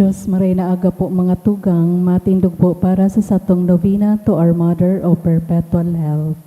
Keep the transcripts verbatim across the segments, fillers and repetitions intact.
Diyos, maray na aga po, mga tugang, matindog po para sa satong novena to our Mother of Perpetual Help.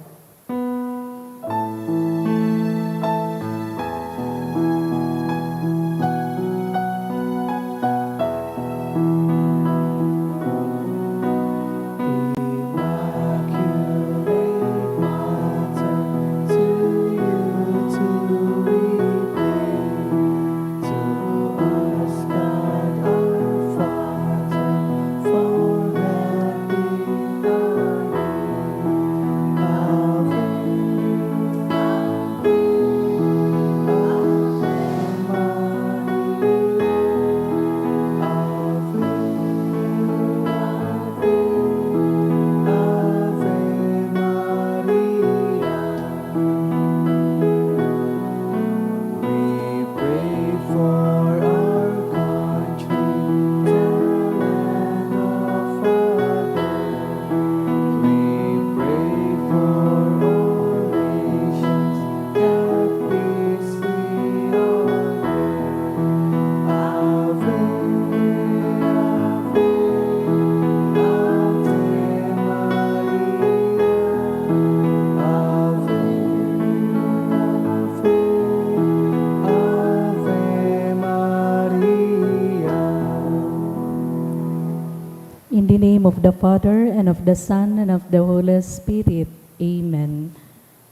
In the name of the Father, and of the Son, and of the Holy Spirit. Amen.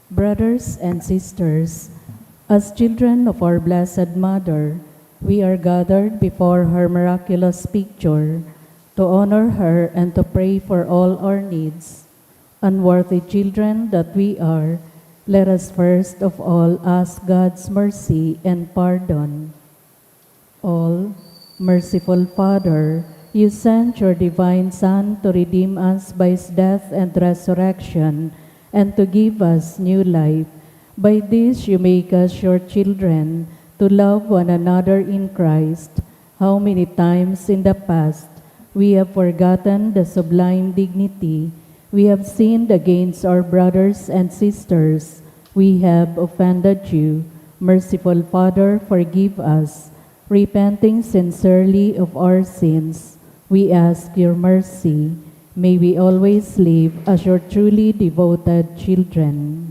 Brothers and sisters, as children of our Blessed Mother, we are gathered before her miraculous picture to honor her and to pray for all our needs. Unworthy children that we are, let us first of all ask God's mercy and pardon. All merciful Father, you sent your divine Son to redeem us by his death and resurrection, and to give us new life. By this you make us your children, to love one another in Christ. How many times in the past we have forgotten the sublime dignity, we have sinned against our brothers and sisters, we have offended you. Merciful Father, forgive us. Repenting sincerely of our sins, we ask your mercy. May we always live as your truly devoted children.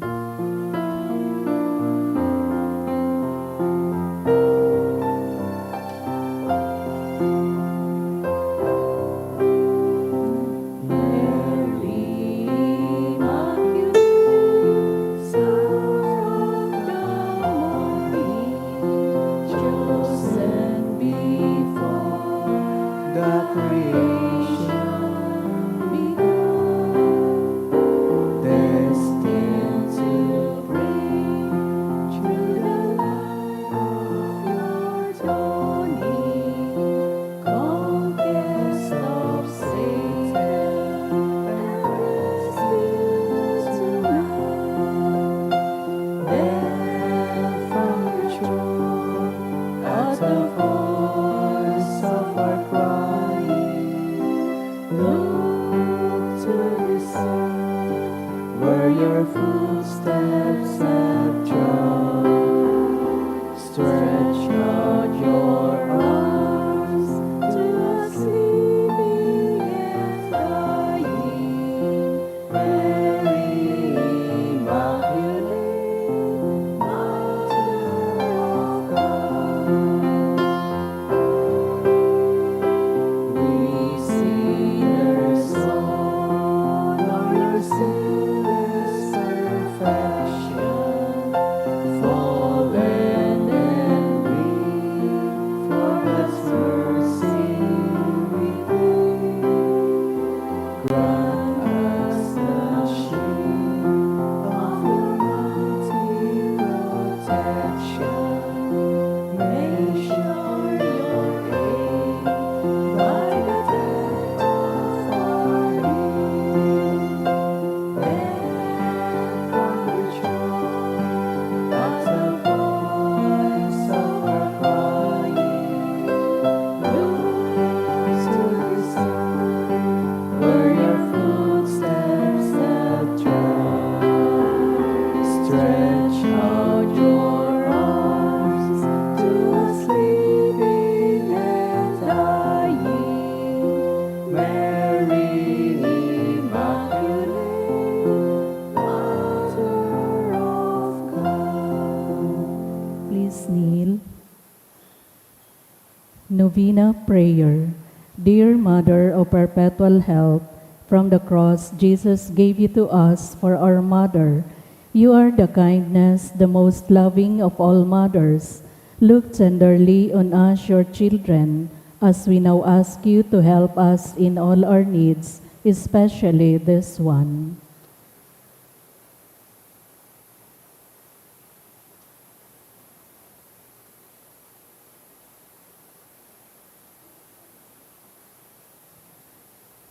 Novena Prayer. Dear Mother of Perpetual Help, from the cross Jesus gave you to us for our mother. You are the kindness, the most loving of all mothers. Look tenderly on us, your children, as we now ask you to help us in all our needs, especially this one.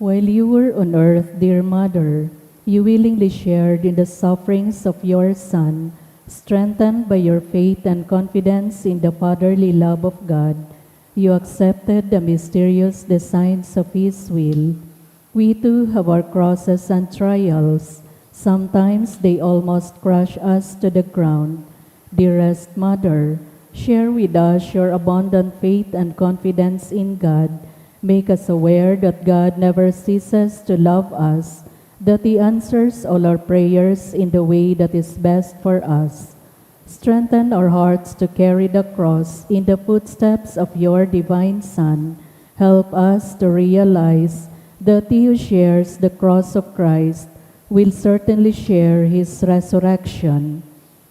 While you were on earth, dear Mother, you willingly shared in the sufferings of your Son. Strengthened by your faith and confidence in the fatherly love of God, you accepted the mysterious designs of His will. We too have our crosses and trials. Sometimes they almost crush us to the ground. Dearest Mother, share with us your abundant faith and confidence in God. Make us aware that God never ceases to love us, that He answers all our prayers in the way that is best for us. Strengthen our hearts to carry the cross in the footsteps of your divine Son. Help us to realize that he who shares the cross of Christ will certainly share his resurrection.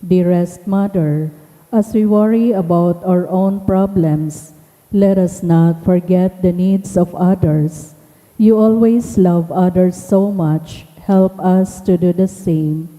Dearest Mother, as we worry about our own problems, let us not forget the needs of others. You always love others so much. Help us to do the same.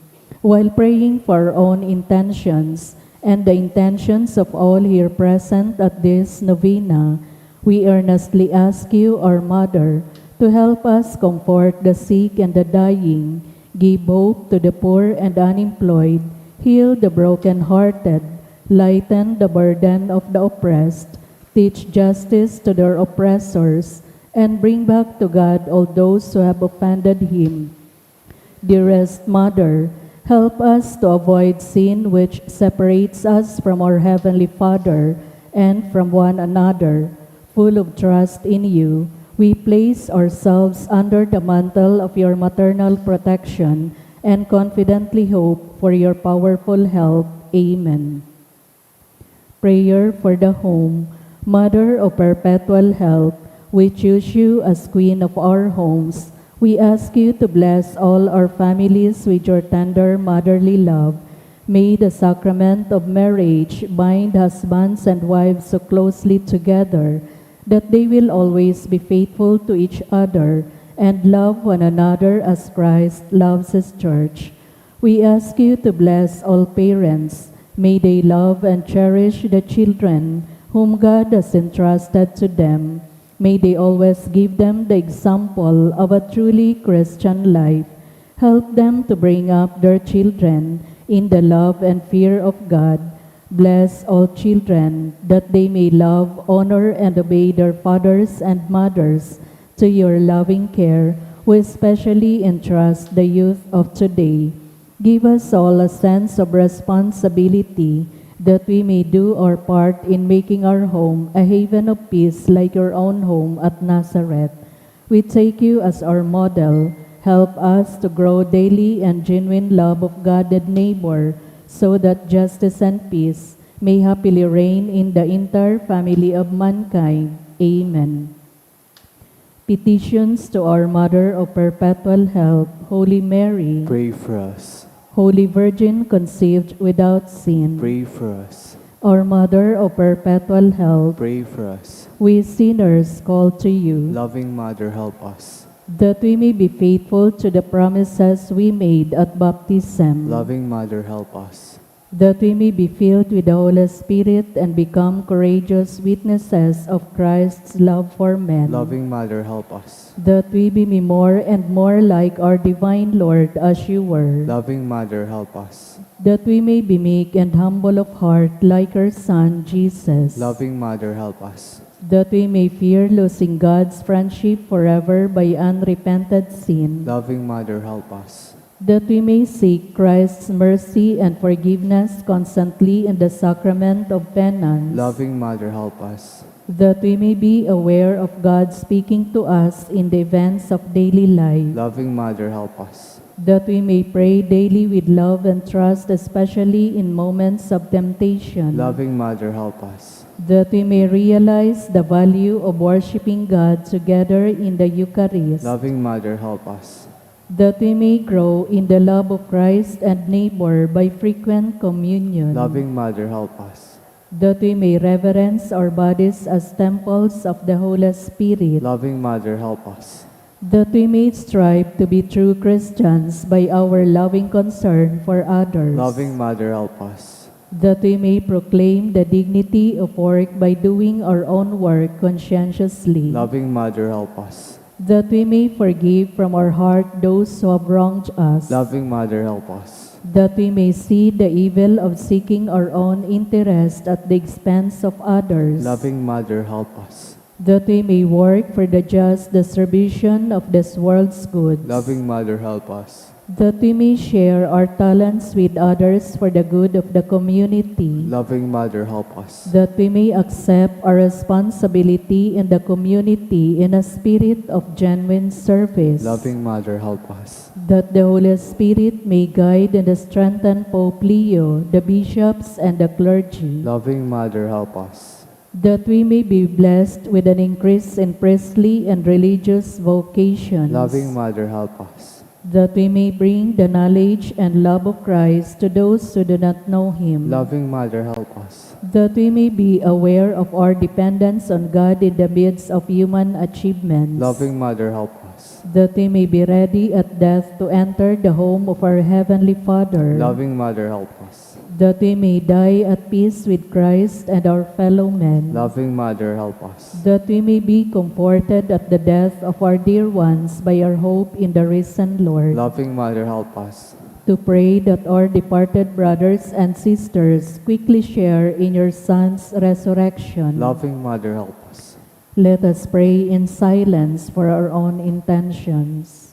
While praying for our own intentions and the intentions of all here present at this novena, we earnestly ask you, our Mother, to help us comfort the sick and the dying, give hope to the poor and unemployed, heal the broken-hearted, lighten the burden of the oppressed, teach justice to their oppressors, and bring back to God all those who have offended Him. Dearest Mother, help us to avoid sin which separates us from our Heavenly Father and from one another. Full of trust in you, we place ourselves under the mantle of your maternal protection and confidently hope for your powerful help. Amen. Prayer for the home. Mother of perpetual help, we choose you as Queen of our homes. We ask you to bless all our families with your tender motherly love. May the sacrament of marriage bind husbands and wives so closely together that they will always be faithful to each other and love one another as Christ loves his church. We ask you to bless all parents. May they love and cherish the children whom God has entrusted to them. May they always give them the example of a truly Christian life. Help them to bring up their children in the love and fear of God. Bless all children that they may love, honor, and obey their fathers and mothers. To your loving care, we especially entrust the youth of today. Give us all a sense of responsibility that we may do our part in making our home a haven of peace like your own home at Nazareth. We take you as our model. Help us to grow daily in genuine love of God and neighbor, so that justice and peace may happily reign in the entire family of mankind. Amen. Petitions to our Mother of Perpetual Help, Holy Mary. Pray for us. Holy Virgin conceived without sin. Pray for us. Our Mother of Perpetual Help. Pray for us. We sinners call to you. Loving Mother, help us. That we may be faithful to the promises we made at baptism. Loving Mother, help us. That we may be filled with the Holy Spirit and become courageous witnesses of Christ's love for men. Loving Mother, help us. That we be more and more like our divine Lord as you were. Loving Mother, help us. That we may be meek and humble of heart like your Son, Jesus. Loving Mother, help us. That we may fear losing God's friendship forever by unrepented sin. Loving Mother, help us. That we may seek Christ's mercy and forgiveness constantly in the sacrament of penance. Loving Mother, help us. That we may be aware of God speaking to us in the events of daily life. Loving Mother, help us. That we may pray daily with love and trust, especially in moments of temptation. Loving Mother, help us. That we may realize the value of worshiping God together in the Eucharist. Loving Mother, help us. That we may grow in the love of Christ and neighbor by frequent communion. Loving Mother, help us. That we may reverence our bodies as temples of the Holy Spirit. Loving Mother, help us. That we may strive to be true Christians by our loving concern for others. Loving Mother, help us. That we may proclaim the dignity of work by doing our own work conscientiously. Loving Mother, help us. That we may forgive from our heart those who have wronged us. Loving Mother, help us. That we may see the evil of seeking our own interest at the expense of others. Loving Mother, help us. That we may work for the just distribution of this world's goods. Loving Mother, help us. That we may share our talents with others for the good of the community. Loving Mother, help us. That we may accept our responsibility in the community in a spirit of genuine service. Loving Mother, help us. That the Holy Spirit may guide and strengthen Pope Leo, the bishops, and the clergy. Loving Mother, help us. That we may be blessed with an increase in priestly and religious vocations. Loving Mother, help us. That we may bring the knowledge and love of Christ to those who do not know Him. Loving Mother, help us. That we may be aware of our dependence on God in the midst of human achievements. Loving Mother, help us. That we may be ready at death to enter the home of our Heavenly Father. Loving Mother, help us. That we may die at peace with Christ and our fellow men. Loving Mother, help us. That we may be comforted at the death of our dear ones by our hope in the risen Lord. Loving Mother, help us. To pray that our departed brothers and sisters quickly share in your Son's resurrection. Loving Mother, help us. Let us pray in silence for our own intentions.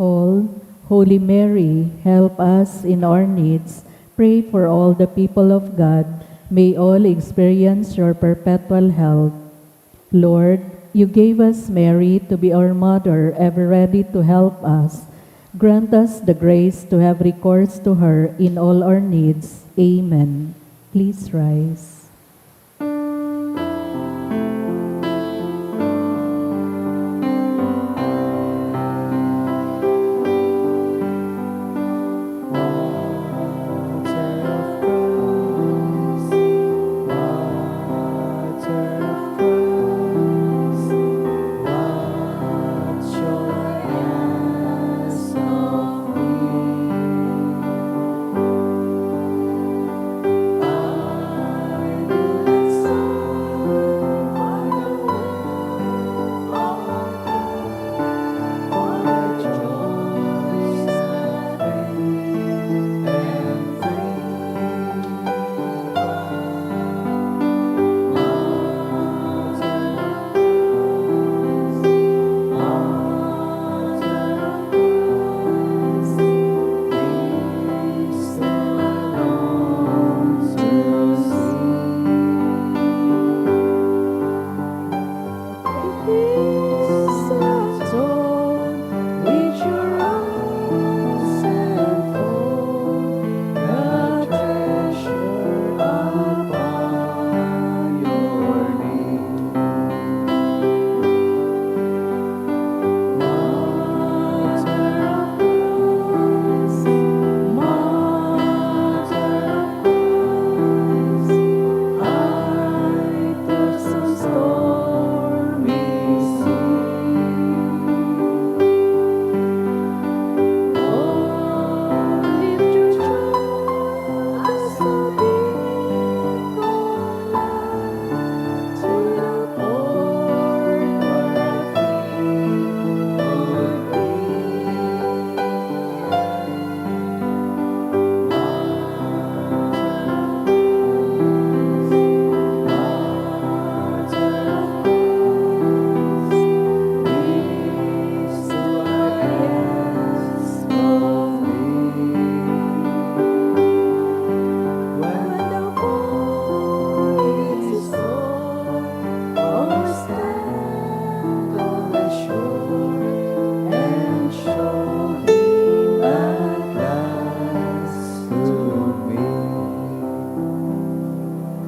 All, Holy Mary, help us in our needs. Pray for all the people of God. May all experience your perpetual help. Lord, you gave us Mary to be our mother, ever ready to help us. Grant us the grace to have recourse to her in all our needs. Amen. Please rise.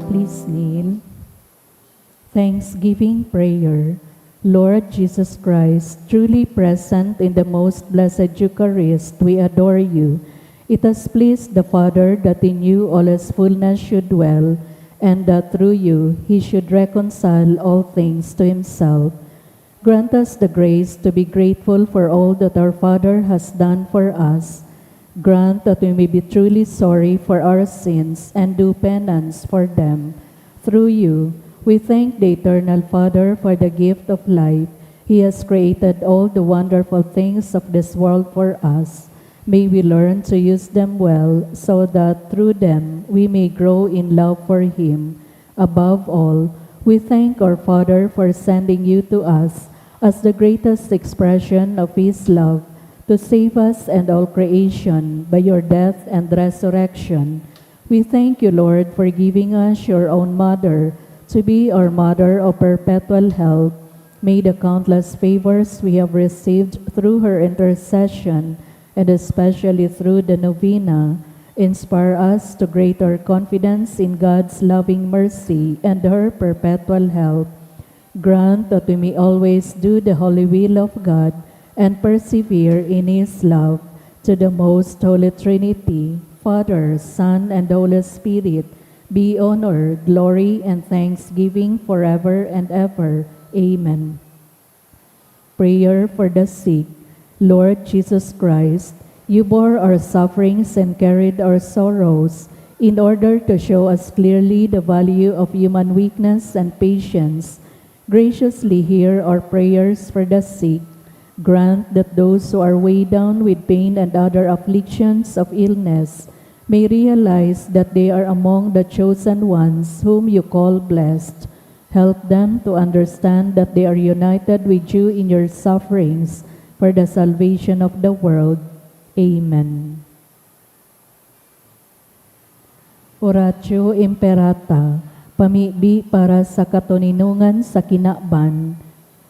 Please kneel. Thanksgiving prayer. Lord Jesus Christ, truly present in the most blessed Eucharist, we adore you. It has pleased the Father that in you all his fullness should dwell, and that through you he should reconcile all things to himself. Grant us the grace to be grateful for all that our Father has done for us. Grant that we may be truly sorry for our sins and do penance for them. Through you, we thank the Eternal Father for the gift of life. He has created all the wonderful things of this world for us. May we learn to use them well so that through them we may grow in love for Him. Above all, we thank our Father for sending you to us as the greatest expression of His love to save us and all creation by your death and resurrection. We thank you, Lord, for giving us your own mother to be our mother of perpetual help. May the countless favors we have received through her intercession, and especially through the novena, inspire us to greater confidence in God's loving mercy and her perpetual help. Grant that we may always do the holy will of God and persevere in His love. To the most holy Trinity, Father, Son, and Holy Spirit, be honor, glory, and thanksgiving forever and ever. Amen. Prayer for the sick. Lord Jesus Christ, you bore our sufferings and carried our sorrows in order to show us clearly the value of human weakness and patience. Graciously hear our prayers for the sick. Grant that those who are weighed down with pain and other afflictions of illness may realize that they are among the chosen ones whom you call blessed. Help them to understand that they are united with you in your sufferings for the salvation of the world. Amen. Oratio Imperata, pamibi para sa katoninongan sa kinaban.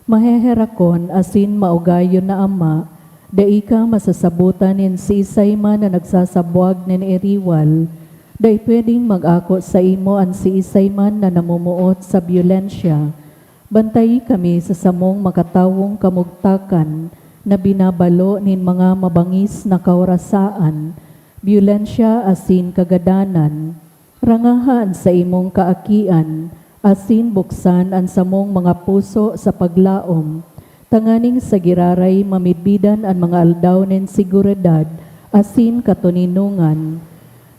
Maheherakon asin maugayon na Ama, dai ka masasabotan nin siisay man na nagsasabwag nin iriwal. Dai pwedeng mag-ako saimo an siisay man na namomoot sa byolensya. Bantayi kami sa samong makatawong kamugtakan na binabalo nin mga mabangis na kaorasaan, byolensya asin kagadanan. Rangaha an saimong kaakian, asin buksan an samong mga puso sa paglaom, tanganing sa giraray mamidbidan an mga aldaw nin seguridad asin katoninongan.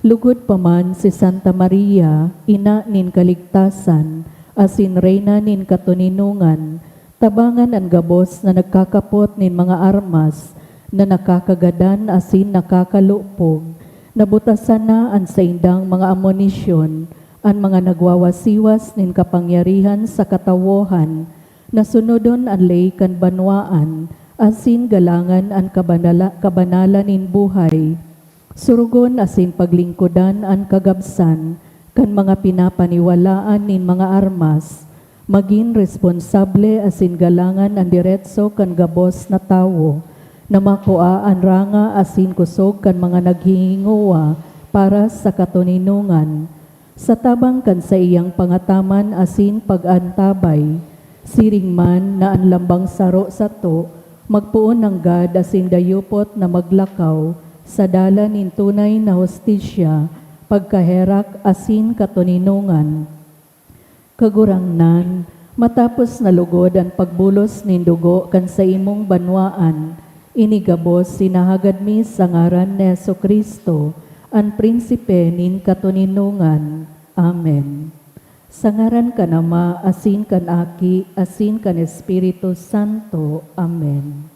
Lugod pa man si Santa Maria, Ina nin Kaligtasan, asin Reyna nin Katoninongan, tabangan an gabos na nagkakapot nin mga armas na nakakagadan asin nakakalupog. Nabutasan na an saindang mga amonisyon, an mga nagwawasiwas nin kapangyarihan sa katawohan, na sunodon an ley kan banwaan, asin galangan an kabanala-, kabanalan nin buhay. Surugon asin paglingkodan an kagabsan kan mga pinapaniwalaan nin mga armas. Magin responsable asin galangan an deretso kan gabos na tawo, na makua an ranga asin kusog kan mga naghihingowa para sa katoninongan, sa tabang kan saiyang pangataman asin pag-antabay. Siring man na an lambang saro sato magpoon nanggad asin dayupot na maglakaw sa dalan nin tunay na hustisya, pagkaherak asin katoninongan. Kagurangnan, matapos na lugod an pagbulos nin dugo kan saimong banwaan, ini gabos hinahagad mi sa ngaran ni Jesu-Cristo, an Prinsipe nin katoninongan. Amen. Sa ngaran kan Ama, asin kan Aki, asin kan Espiritu Santo. Amen.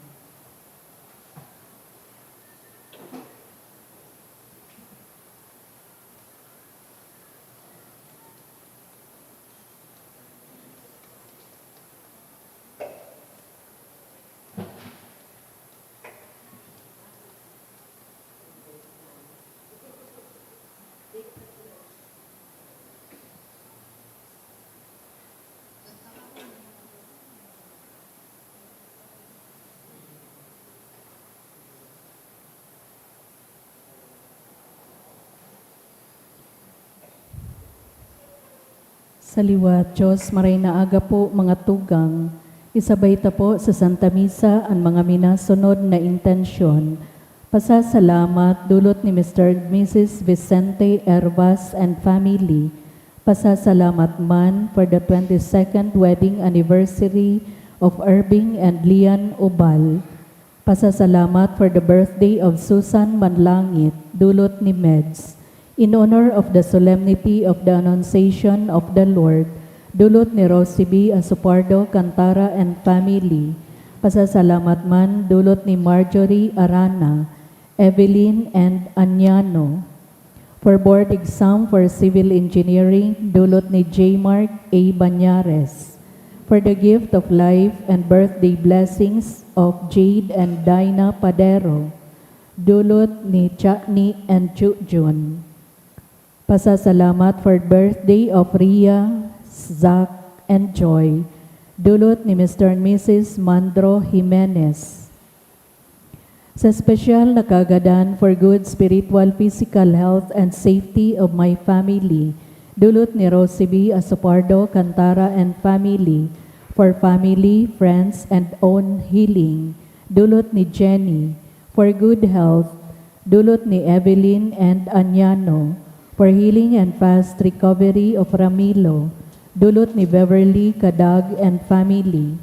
Sa liwat, Diyos, maray na aga po, mga tugang. Isabay ta po sa Santa Misa an mga minasunod na intensyon. Pasasalamat dulot ni Mister and Missus Vicente Hervas and family. Pasasalamat man for the twenty-second wedding anniversary of Irving and Lian Ubal. Pasasalamat for the birthday of Susan Manlangit, dulot ni Meds. In honor of the solemnity of the Annunciation of the Lord, dulot ni Rosie B Asupardo Cantara and family. Pasasalamat man dulot ni Marjorie Arana, Evelyn and Anyano. For board exam for civil engineering, dulot ni J Mark A Banyares. For the gift of life and birthday blessings of Jade and Dinah Padero, dulot ni Chani and Chujun. Pasasalamat for birthday of Ria, Zach, and Joy, dulot ni Mister and Missus Mandro Jimenez. Sa espesyal na kaagadan for good spiritual, physical health and safety of my family, dulot ni Rosie B Asopardo Cantara and family, for family, friends, and own healing, dulot ni Jenny, for good health, dulot ni Evelyn and Anyano, for healing and fast recovery of Ramilo, dulot ni Beverly Cadag and family.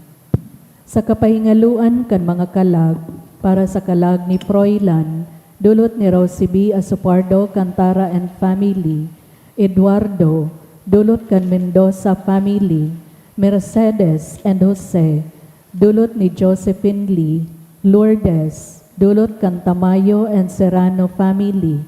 Sa kapahingaloan kan mga kalag, para sa kalag ni Froilan, dulot ni Rosie B Asopardo Cantara and family, Eduardo, dulot kan Mendoza family, Mercedes and Jose, dulot ni Josephine Lee, Lourdes, dulot kan Tamayo and Serrano family,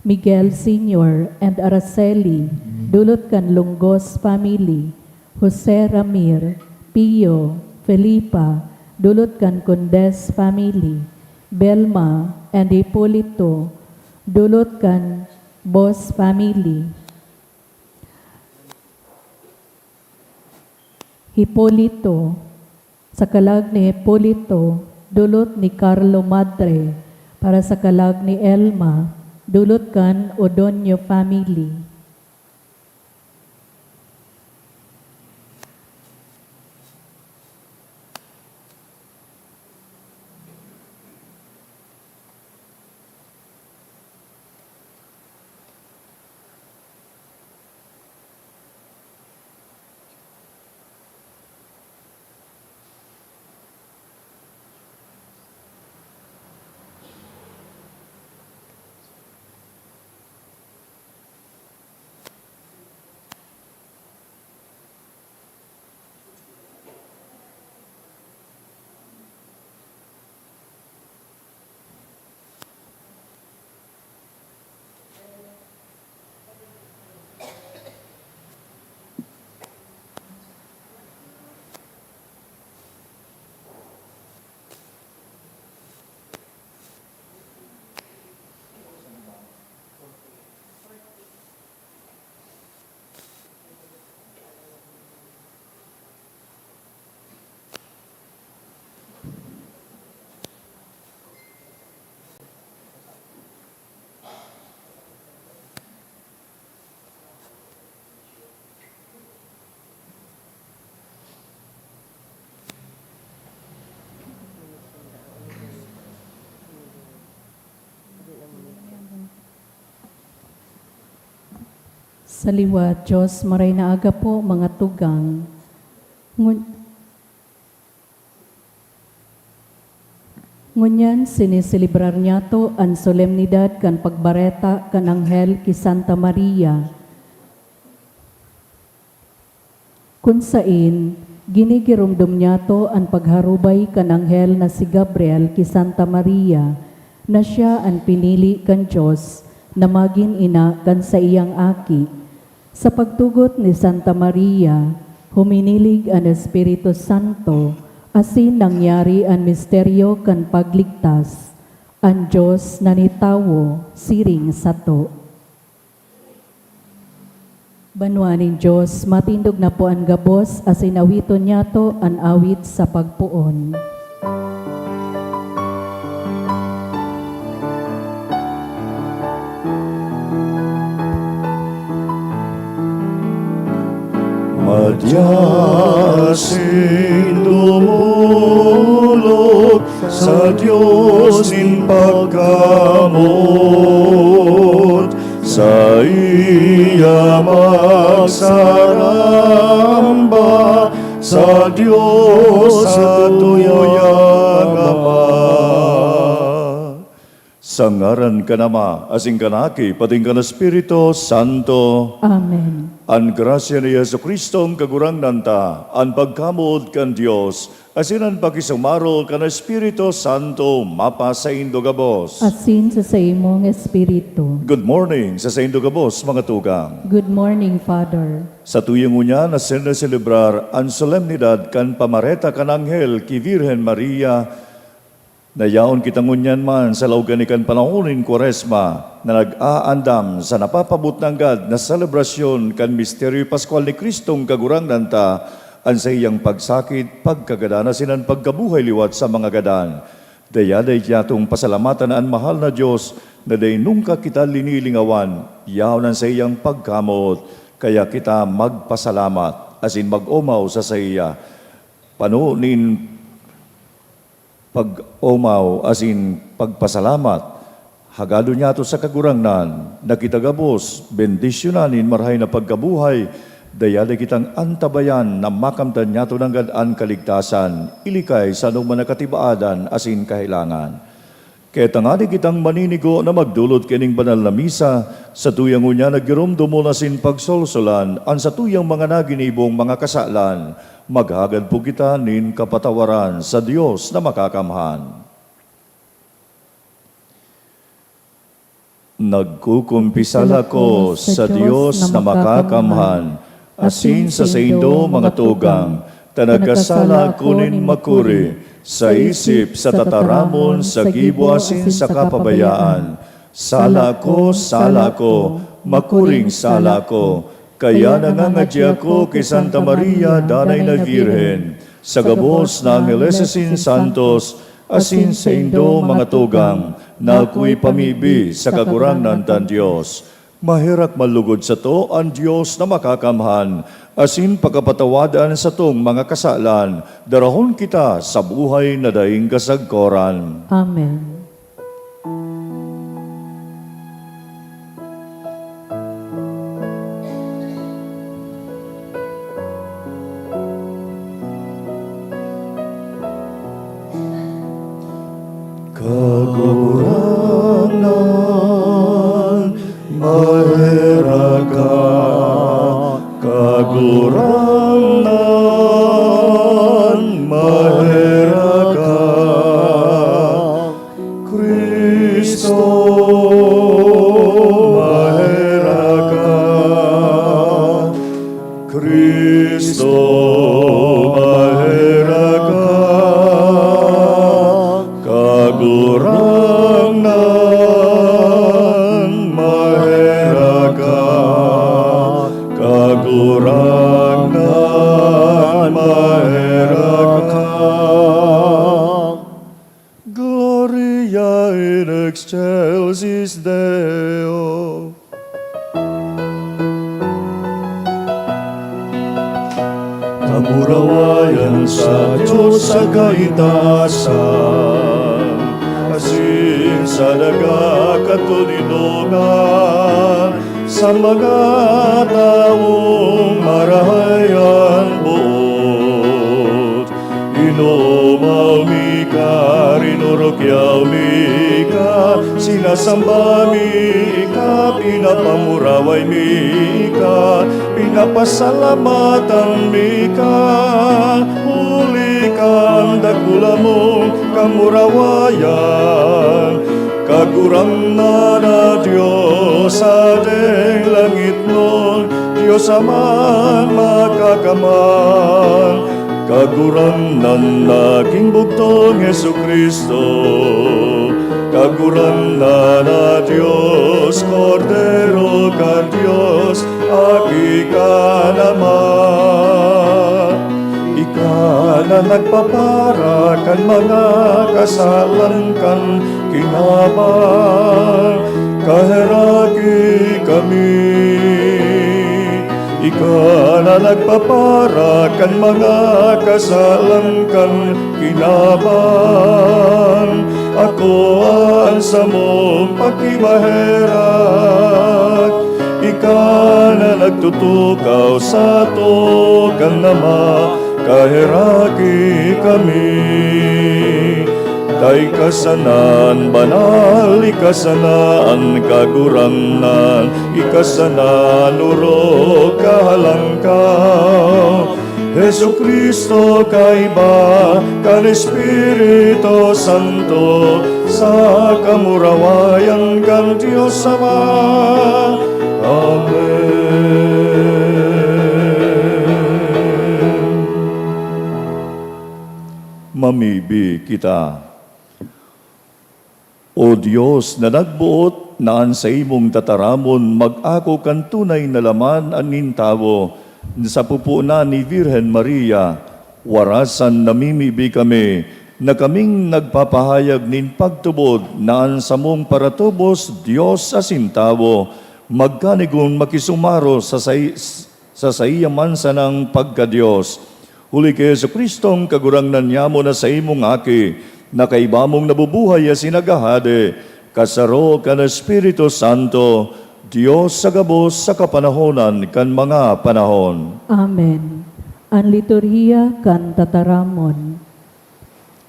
Miguel Senior and Araceli, dulot kan Longos family, Jose Ramir, Pio, Felipa, dulot kan Condes family, Belma and Hipolito, dulot kan Bos family. Hipolito, sa kalag ni Hipolito, dulot ni Carlo Madre, para sa kalag ni Elma, dulot kan Odonio family. Sa liwat, Diyos, maray na aga po, mga tugang. Ngun-, ngunyan, siniselebrar niyato an solemnidad kan pagbareta kan anghel ki Santa Maria. Kun saen, ginigiromdom niyato an pagharubay kan anghel na si Gabriel ki Santa Maria, na siya an pinili kan Dios na magin ina kan saiyang aki. Sa pagtugot ni Santa Maria, huminilig an Espiritu Santo, asin nangyari an misteryo kan pagligtas. An Dios nanitawo siring sato. Banwaan nin Dios, matindog na po an gabos, asin awiton niyato an awit sa pagpoon. Madya asin dumolok sa Dios nin pagkamoot, saiya magsaramba sa Dios sa tuyang Ama. Sa ngaran kan Ama, asin kan Aki, patin kan Espiritu Santo. Amen. An grasya ni Jesu-Cristo, an Kagurangnan ta, an pagkamoot kan Dios, asin an pakisumaro kan Espiritu Santo mapasaindo gabos. Asin sa saimong espiritu. Good morning sa saindo gabos, mga tugang. Good morning, Father. Sa tuyang ngunyan na sinaselebrar an solemnidad kan pamareta kan anghel ki Virgen Maria, na yaon kita ngunyan man sa laog kan ikan panahon nin Kwaresma na nag-aandam sa napapabot nanggad na selebrasyon kan misteryo paskwal ni Cristong Kagurangnan ta, an saiyang pagsakit, pagkagadan asin an pagkabuhay liwat sa mga gadan. Dayaday niyatong pasalamatan an mahal na Dios na dai nungka kita linilingawan, yaon an saiyang pagkamoot. Kaya kita magpasalamat asin mag-omaw sa saiya. Pano nin pag-omaw asin pagpasalamat, hagadon niyato sa Kagurangnan na kita gabos bendisyonan nin marahay na pagkabuhay, dayaday kitang antabayan na makamtan niyato nanggad an kaligtasan, ilikay sa anoman na katibaadan asin kahelangan. Kaya tangani kitang maninigo na magdolot kaining banal na misa, sa tuyang ngunyan na giromdomon asin pagsolsolan an satuyang mga naginibong mga kasalan, maghagad po kita nin kapatawaran sa Dios na Makakamhan. Nagkukumpisal ako sa Dios na Makakamhan, asin sa saindo, mga tugang, ta nagkasala ako nin makuri, sa isip, sa tataramon, sa gibo asin sa kapabayaan. Sala ko, sala ko, makuring sala ko. Kaya nangangadya ako ki Santa Maria, Danay na Birhen, sa gabos na angheles asin santos, asin saindo, mga tugang, na akoy pamibi sa Kagurangnan tang Dios. Maherak man lugod sato an Dios na Makakamhan, asin pakapatawad an satong mga kasalan, darahon kita sa buhay na daing kasagkoran. Amen. Kagurangnan, maherak ka. Kagurangnan, maherak ka. Cristo, maherak ka. Cristo, maherak ka. Kagurangnan, maherak ka. Kagurangnan, maherak ka. Gloria in excelsis Deo. Kamurawayan sa Dios sa kaitaasan, asin sa daga katoninongan, sa mga tawong marahay an boot. Inomaw mi ka, rinurukyaw mi ka, sinasamba mi ka, pinapamuraway mi ka, pinapasalamatan mi ka, huli kan dakula mong kamurawayan. Kagurangnan na Dios sa deng langitnon, Dios Amang Makakamhan, Kagurangnan na king bugtong Jesu-Cristo, Kagurangnan na Dios, Kordero kan Dios, Aki kan Ama. Ika na nagpapara kan mga kasalan kan kinaban, kaheraki kami. Ika na nagpapara kan mga kasalan kan kinaban, akoa an samong pakimaherak. Ika na nagtutukaw sato kan Ama, kaheraki kami. Dai ka sana an banal, ika sana an Kagurangnan, ika sana an orog, kahalangkaw. Jesu-Cristo, kaiba kan Espiritu Santo, sa kamurawayan kan Dios Ama. Amen. Mamibi kita. O Dios na nagboot na an saimong tataramon mag-ako kan tunay na laman nin tawo, sa pupunan ni Virgen Maria, warasan namimibi kami na kaming nagpapahayag nin pagtubod na an samong paratubos Dios asin tawo magkanigon makisumaro sa sai-, sa saiya man sanang pagka-Dios. Huli ki Jesu-Cristong Kagurangnan nyamo na saimong Aki, na kaiba mong nabubuhay asin naghahade, kasaro kan Espiritu Santo, Dios sa gabos sa kapanahonan kan mga panahon. Amen. An liturhiya kan tataramon.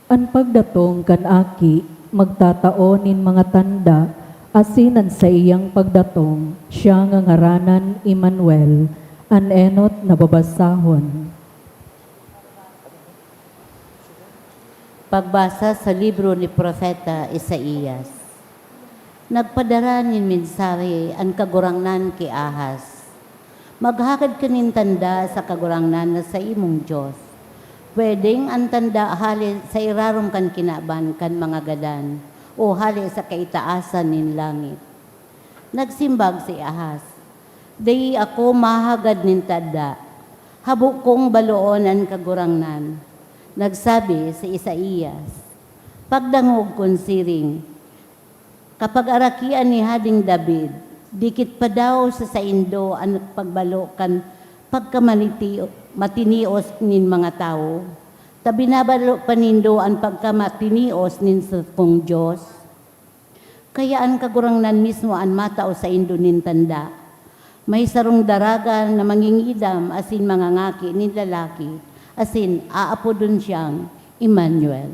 An pagdatong kan Aki magtatao nin mga tanda, asin an saiyang pagdatong, siya ngangaranan Emmanuel, an enot na babasahon. Pagbasa sa libro ni Propeta Isaias. Nagpadara nin mensahe an Kagurangnan ki Ahaz, "Maghagad ka nin tanda sa Kagurangnan na saimong Dios. Pwedeng an tanda hale sa irarom kan kinaban kan mga gadan, o hale sa kaitaasan nin langit." Nagsimbag si Ahaz, "Dai ako mahagad nin tanda. Habo kong baloon an Kagurangnan." Nagsabi si Isaias, "Pagdangog kun siring, kapagarakian ni Hadeng David, dikit pa daw sa saindo an pagbalo kan pagkamaniti-, matinios nin mga tawo, ta binabalo pa nindo an pagkamatinios nin sakong Dios?" Kaya an Kagurangnan mismo an matao saindo nin tanda. May sarong daraga na mangingidam asin mangangaki nin lalaki, asin aapodon siyang Emmanuel.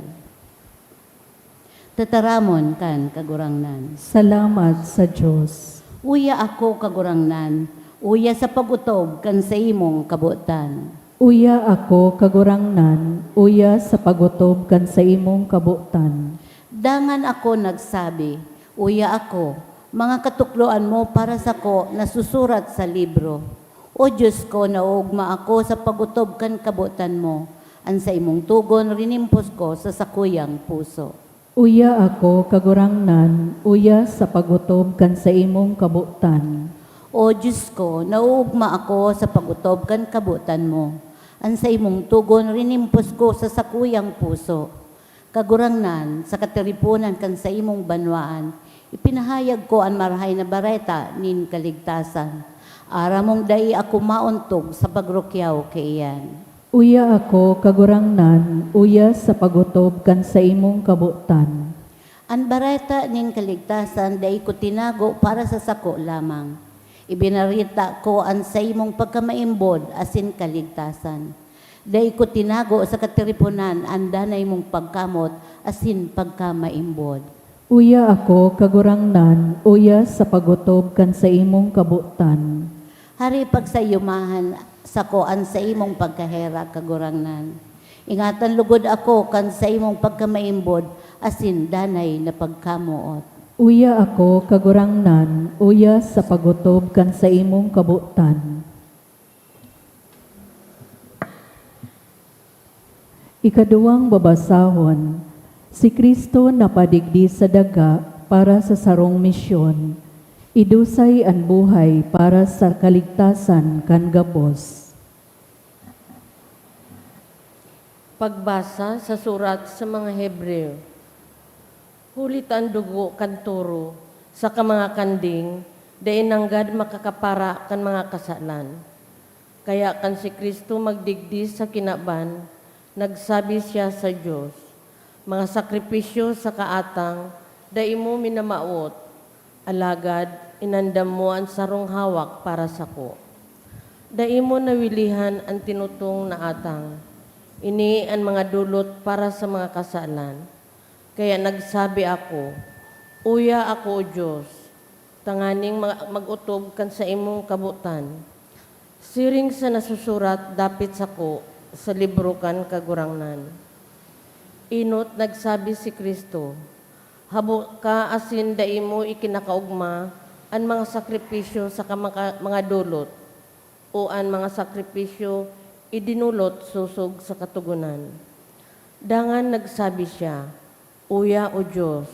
Tataramon kan Kagurangnan. Salamat sa Dios. Uya ako, Kagurangnan, uya sa pag-otob kan saimong kabotan. Uya ako, Kagurangnan, uya sa pag-otob kan saimong kabotan. Dangan ako nagsabi, "Uya ako, mga katukloan mo para sako nasusurat sa libro." O Dios ko, naoogma ako sa pag-otob kan kabotan mo. An saimong togon rinimpos ko sa sakuyang puso. Uya ako, Kagurangnan, uya sa pag-otob kan saimong kabotan. O Dios ko, naoogma ako sa pag-otob kan kabotan mo. An saimong togon rinimpos ko sa sakuyang puso. Kagurangnan, sa katiriponan kan saimong banwaan, ipinahayag ko an Marahay na Bareta nin kaligtasan. Aram mong dai ako maontog sa pagrukyaw kaiyan. Uya ako, Kagurangnan, uya sa pag-otob kan saimong kabotan. An bareta nin kaligtasan dai ko tinago para sa sako lamang. Ibinareta ko an saimong pagkamaimbod asin kaligtasan. Dai ko tinago sa katiriponan an danay mong pagkamot asin pagkamaimbod. Uya ako, Kagurangnan, uya sa pag-otob kan saimong kabotan. Hari, pagsayumahan sako an saimong pagkaherak, Kagurangnan. Ingatan lugod ako kan saimong pagkamaimbod asin danay na pagkamoot. Uya ako, Kagurangnan, uya sa pag-otob kan saimong kabotan. Ikaduwang babasahon, si Cristo napadigdi sa daga para sa sarong misyon, idusay an buhay para sa kaligtasan kan gabos. Pagbasa sa surat sa mga Hebreo. Huli ta an dugo kan toro saka mga kanding dai nanggad makakapara kan mga kasalan. Kaya kan si Cristo magdigdi sa kinaban, nagsabi siya sa Dios, "Mga sakripisyo saka atang dai mo minamawot, alagad inandam mo an sarong hawak para sako. Dai mo nawilihan an tinutong na atang. Ini an mga dolot para sa mga kasalan." Kaya nagsabi ako, "Uya ako, O Dios, tanganing ma-, mag-otob kan saimong kabotan." Siring sa nasusurat dapit sako sa libro kan Kagurangnan. Enot nagsabi si Cristo, "Habo ka asin dai mo ikinakaogma an mga sakripisyo saka maka-, mga dolot, o an mga sakripisyo idinolot sosog sa Katogonan." Dangan nagsabi siya, "Uya, O Dios,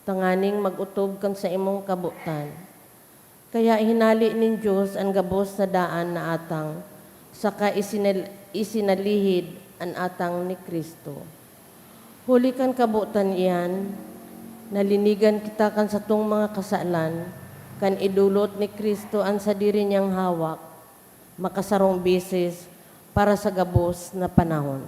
tanganing mag-otob kan saimong kabotan." Kaya hinale nin Dios an gabos na daan na atang, saka isinal-, isinalihid an atang ni Cristo. Huli kan kabotan iyan, nalinigan kita kan satong mga kasalan, kan idolot ni Cristo an sadiri niyang hawak, makasarong beses para sa gabos na panahon.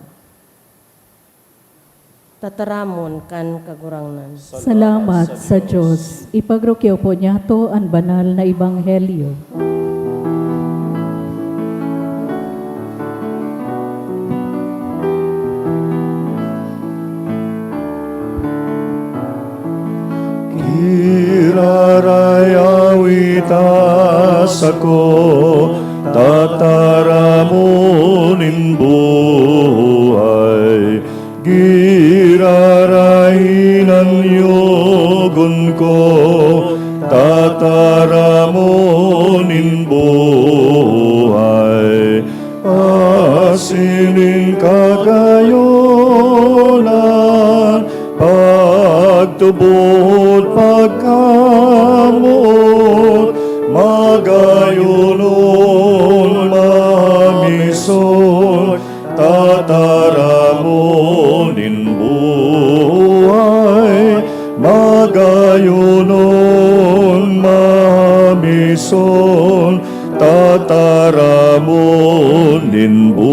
Tataramon kan Kagurangnan. Salamat sa Dios. Ipagrukyaw po niyato an banal na ebanghelyo. Giraray awita sako, tataramon nin buhay. Giraray hinanyogon ko, tataramon nin buhay. Asin nin kagayonan, pagtubod, pagkamoot, magayonon, mamison, tataramon nin buhay. Magayonon, mamison, tataramon nin buhay.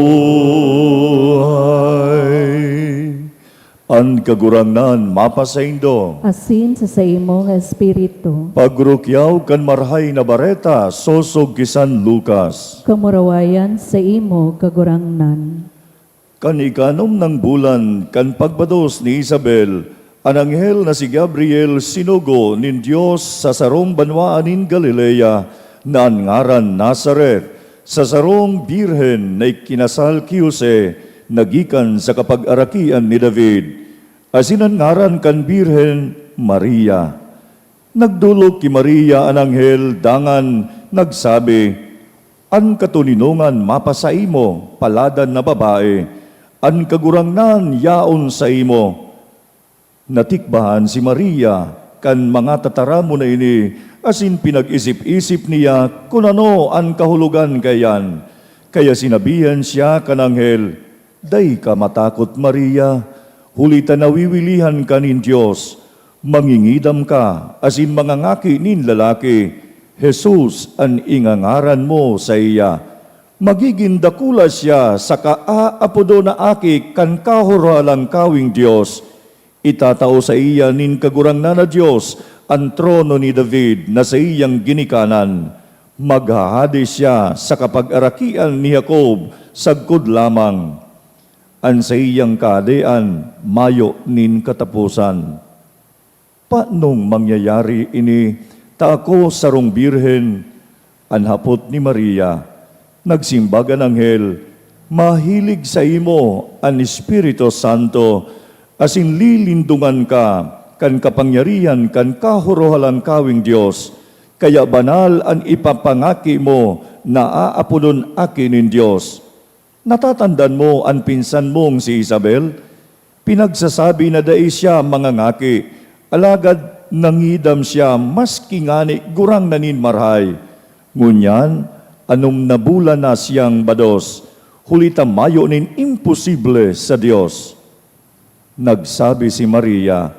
An Kagurangnan mapasaindo. Asin sa saimong espiritu. Pagrukyaw kan Marahay na Bareta sosog ki San Lucas. Kamurawayan saimo, Kagurangnan. Kan ikanom nang bulan kan pagbados ni Isabel, an anghel na si Gabriel sinugo nin Dios sa sarong banwaan nin Galilea na an ngaran Nazaret, sa sarong birhen na ikinasal ki Jose na gikan sa kapag-arakian ni David. Asin an ngaran kan birhen, Maria. Nagdolok ki Maria an anghel dangan nagsabi, "An katoninongan mapasaimo, paladan na babae, an Kagurangnan yaon saimo." Natikbahan si Maria kan mga tataramon na ini, asin pinag-isip-isip niya kun ano an kahulogan kaiyan. Kaya sinabihan siya kan anghel, "Dai ka matakot, Maria, huli ta nawiwilihan ka nin Dios. Mangingidam ka asin mangangaki nin lalaki, Jesus an ingangaran mo saiya. Magigin dakula siya saka aapodon na Aki kan Kahorohalangkaweng Dios. Itatao saiya nin Kagurangnan na Dios an trono ni David na saiyang ginikanan. Maghahade siya sa kapag-arakian ni Jacob sagkod lamang. An saiyang kahadean mayo nin kataposan." "Paanong mangyayari ini, ta ako sarong birhen?" an hapot ni Maria. Nagsimbag an anghel, "Mahilig saimo an Espiritu Santo, asin lilindongan ka kan kapangyarihan kan Kahorohalangkaweng Dios. Kaya banal an ipapangaki mo na aapodon Aki nin Dios." Natatandaan mo an pinsan mong si Isabel? Pinagsasabi na dai siya mangangaki, alagad nangidam siya maski ngani gurang na nin marahay. Ngunyan, anom na bulan na siyang bados, huli ta mayo nin imposible sa Dios. Nagsabi si Maria,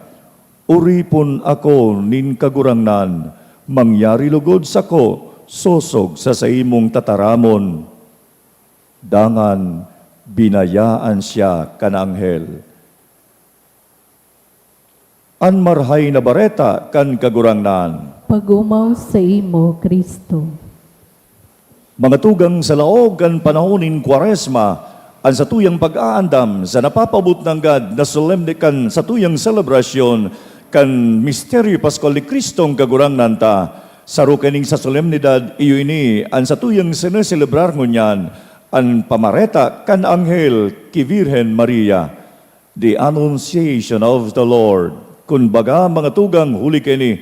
"Oripon ako nin Kagurangnan, mangyari logod sako sosog sa saimong tataramon." Dangan binayaan siya kan anghel. An Marahay na Bareta kan Kagurangnan. Pagomaw saimo, Cristo. Mga tugang, sa laog kan panahon nin Kwaresma, an satuyang pag-aandam sa napapaabot nanggad na solemne kan satuyang selebrasyon kan misteryo paskwal ni Cristong Kagurangnan ta. Saro kaining sa solemnidad, iyo ini an satuyang sineselebrar ngunyan, an pamareta kan anghel ki Virgen Maria. The Annunciation of the Lord. Kun baga, mga tugang, huli kaini,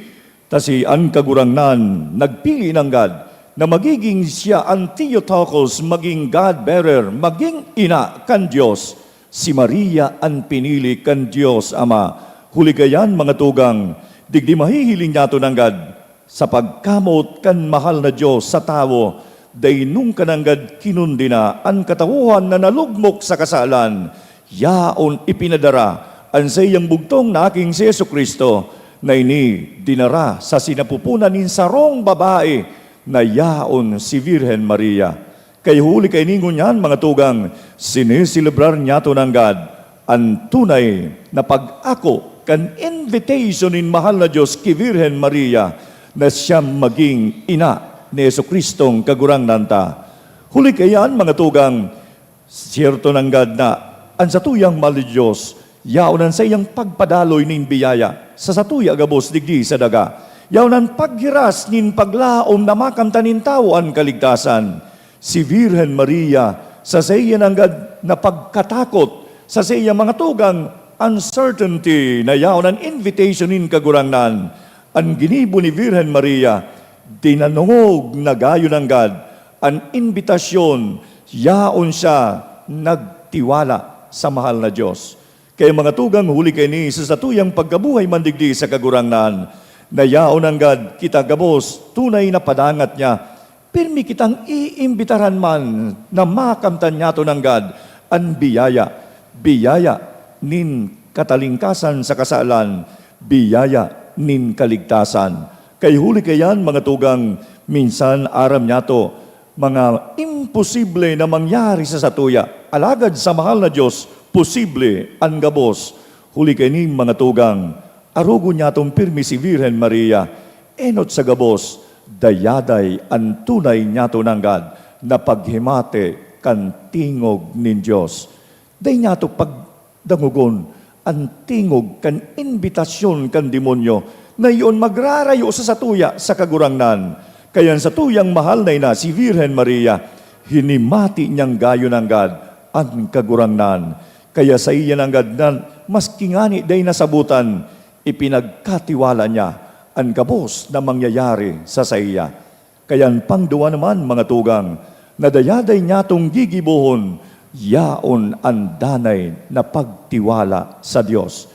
ta si an Kagurangnan nagpili nanggad na magiging siya an Theotokos, maging God-bearer, maging ina kan Dios. Si Maria an pinili kan Dios Ama. Huli kaiyan, mga tugang, digdi mahihiling niyato nanggad sa pagkamoot kan mahal na Dios sa tawo, dai nunka nanggad kinundena an katawohan na nalugmok sa kasalan. Yaon ipinadara an saiyang bugtong na Aking si Jesu-Cristo, na ini dinara sa sinapupunan nin sarong babae na yaon si Virgen Maria. Kaya huli kaini ngunyan, mga tugang, sineselebrar niyato nanggad an tunay na pag-ako kan invitation nin mahal na Dios ki Virgen Maria na siya maging ina ni Jesu-Cristong Kagurangnan ta. Huli kaiyan, mga tugang, siyerto nanggad na an satuyang mahal na Dios yaon an saiyang pagpadaloy nin biyaya sa satuya gabos digdi sa daga. Yaon an paghiras nin paglaom na makamtan nin tawo an kaligtasan. Si Virgen Maria, sa saiya nanggad na pagkatakot, sa saiya, mga tugang, uncertainty, na yaon an invitation nin Kagurangnan. An ginibo ni Virgen Maria, dinangog na gayo nanggad an imbitasyon, yaon siya nagtiwala sa mahal na Dios. Kaya, mga tugang, huli kaini, sa satuyang pagkabuhay man digdi sa Kagurangnan, na yaon nanggad kita gabos tunay na padangat niya, pirmi kitang iimbitaran man na makamtan niyato nanggad an biyaya, biyaya nin katalingkasan sa kasalan, biyaya nin kaligtasan. Kay huli kaiyan, mga tugang, minsan aram niyato, mga imposible na mangyari sa satuya, alagad sa mahal na Dios, posible an gabos. Huli kaini, mga tugang, arogon niyatong pirmi si Virgen Maria, enot sa gabos, dayaday an tunay niyato nanggad na paghimate kan tingog nin Dios. Dai niyato pagdangogon an tingog kan imbitasyon kan demonyo na iyon magrarayo sa satuya sa Kagurangnan. Kaya an satuyang mahal na ina, si Virgen Maria, hinimati niyang gayo nanggad an Kagurangnan. Kaya saiya nanggad na, maski ngani dai nasabotan, ipinagkatiwala niya an gabos na mangyayari sa saiya. Kaya an pangduwa naman, mga tugang, na dayaday niyatong gigibohon, yaon an danay na pagtiwala sa Dios.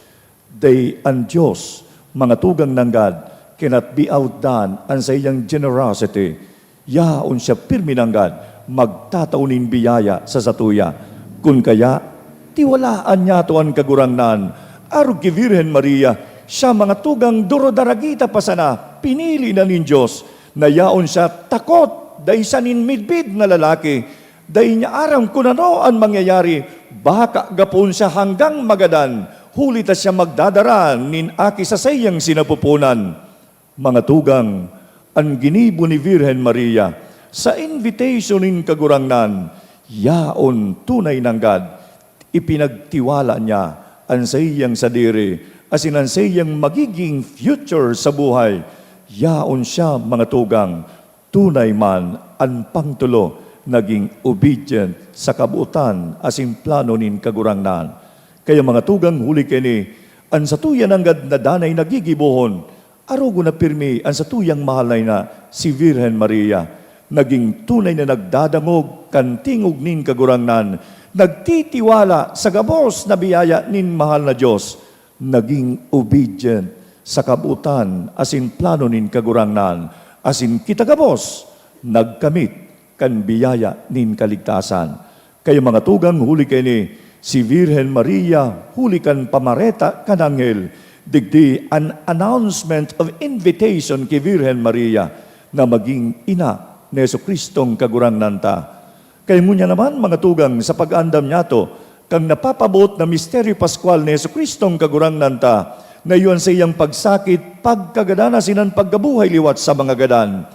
Dai an Dios, mga tugang, nanggad cannot be outdone an saiyang generosity. Yaon siya pirmi nanggad magtatao nin biyaya sa satuya. Kun kaya, tiwalaan niyato an Kagurangnan. Arog ki Virgen Maria, siya, mga tugang, durodara gita pa sana, pinili na nin Dios, na yaon siya takot, dai siya nin midbid na lalaki. Dai niya aram kun ano an mangyayari, baka gapon siya hanggang magadan, huli ta siya magdadara nin aki sa saiyang sinapupunan. Mga tugang, an ginibo ni Virgen Maria sa invitation nin Kagurangnan, yaon tunay nanggad. Ipinagtiwala niya an saiyang sadiri asin an saiyang magiging future sa buhay. Yaon siya, mga tugang, tunay man an pangtolo, naging obedient sa kabotan asin plano nin Kagurangnan. Kaya, mga tugang, huli kaini, an satuya nanggad na danay na gigibohon, arogon na pirmi an satuyang mahal na ina, si Virgen Maria. Naging tunay na nagdadangog kan tingog nin Kagurangnan, nagtitiwala sa gabos na biyaya nin mahal na Dios, naging obedient sa kabotan asin plano nin Kagurangnan, asin kita gabos nagkamit kan biyaya nin kaligtasan. Kaya, mga tugang, huli kaini, si Virgen Maria, huli kan pamareta kan anghel, digdi an announcement of invitation ki Virgen Maria na maging ina ni Jesu-Cristong Kagurangnan ta. Kaya ngunyan naman, mga tugang, sa pag-andam niyato kan napapaboot na misteryo paskwal ni Jesu-Cristong Kagurangnan ta, na iyo an saiyang pagsakit, pagkagadan asin an pagkabuhay liwat sa mga gadan.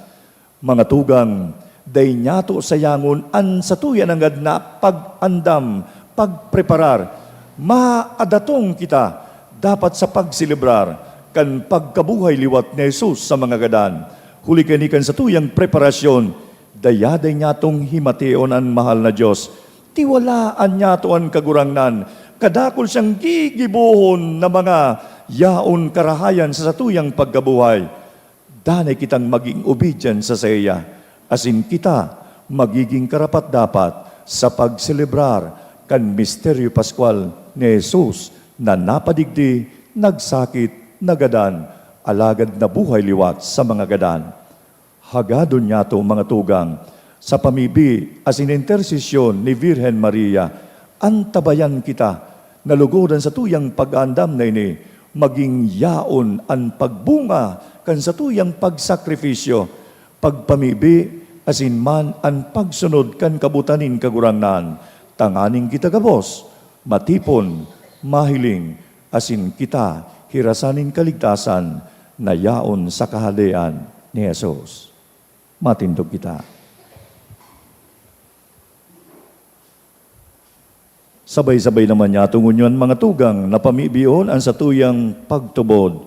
Mga tugang, dai niyato sayangon an satuya nanggad na pag-andam, pagpreparar. Maadatong kita dapat sa pagselebrar kan pagkabuhay liwat ni Jesus sa mga gadan. Huli kaini kan satuyang preparasyon, dayaday niyatong himateon an mahal na Dios. Tiwalaan niyato an Kagurangnan. Kadakul siyang gigibohon na mga yaon karahayan sa satuyang pagkabuhay. Danay kitang magin obedyan sa saiya, asin kita magigin karapat-dapat sa pagselebrar kan misteryo paskwal ni Jesus na napadigdi, nagsakit, nagadan, alagad nabuhay liwat sa mga gadan. Hagadon niyato, mga tugang, sa pamibi asin intersesyon ni Virgen Maria, antabayan kita na lugod an satuyang pag-aandam na ini magin yaon an pagbunga kan satuyang pagsakripisyo, pagpamibi, asin man an pagsunod kan kabotan nin Kagurangnan, tanganing kita gabos matipon, mahiling, asin kita hirasan nin kaligtasan na yaon sa Kahadean ni Jesus. Matindog kita. Sabay-sabay naman niyato ngunyan, mga tugang, na pamibion an satuyang pagtubod.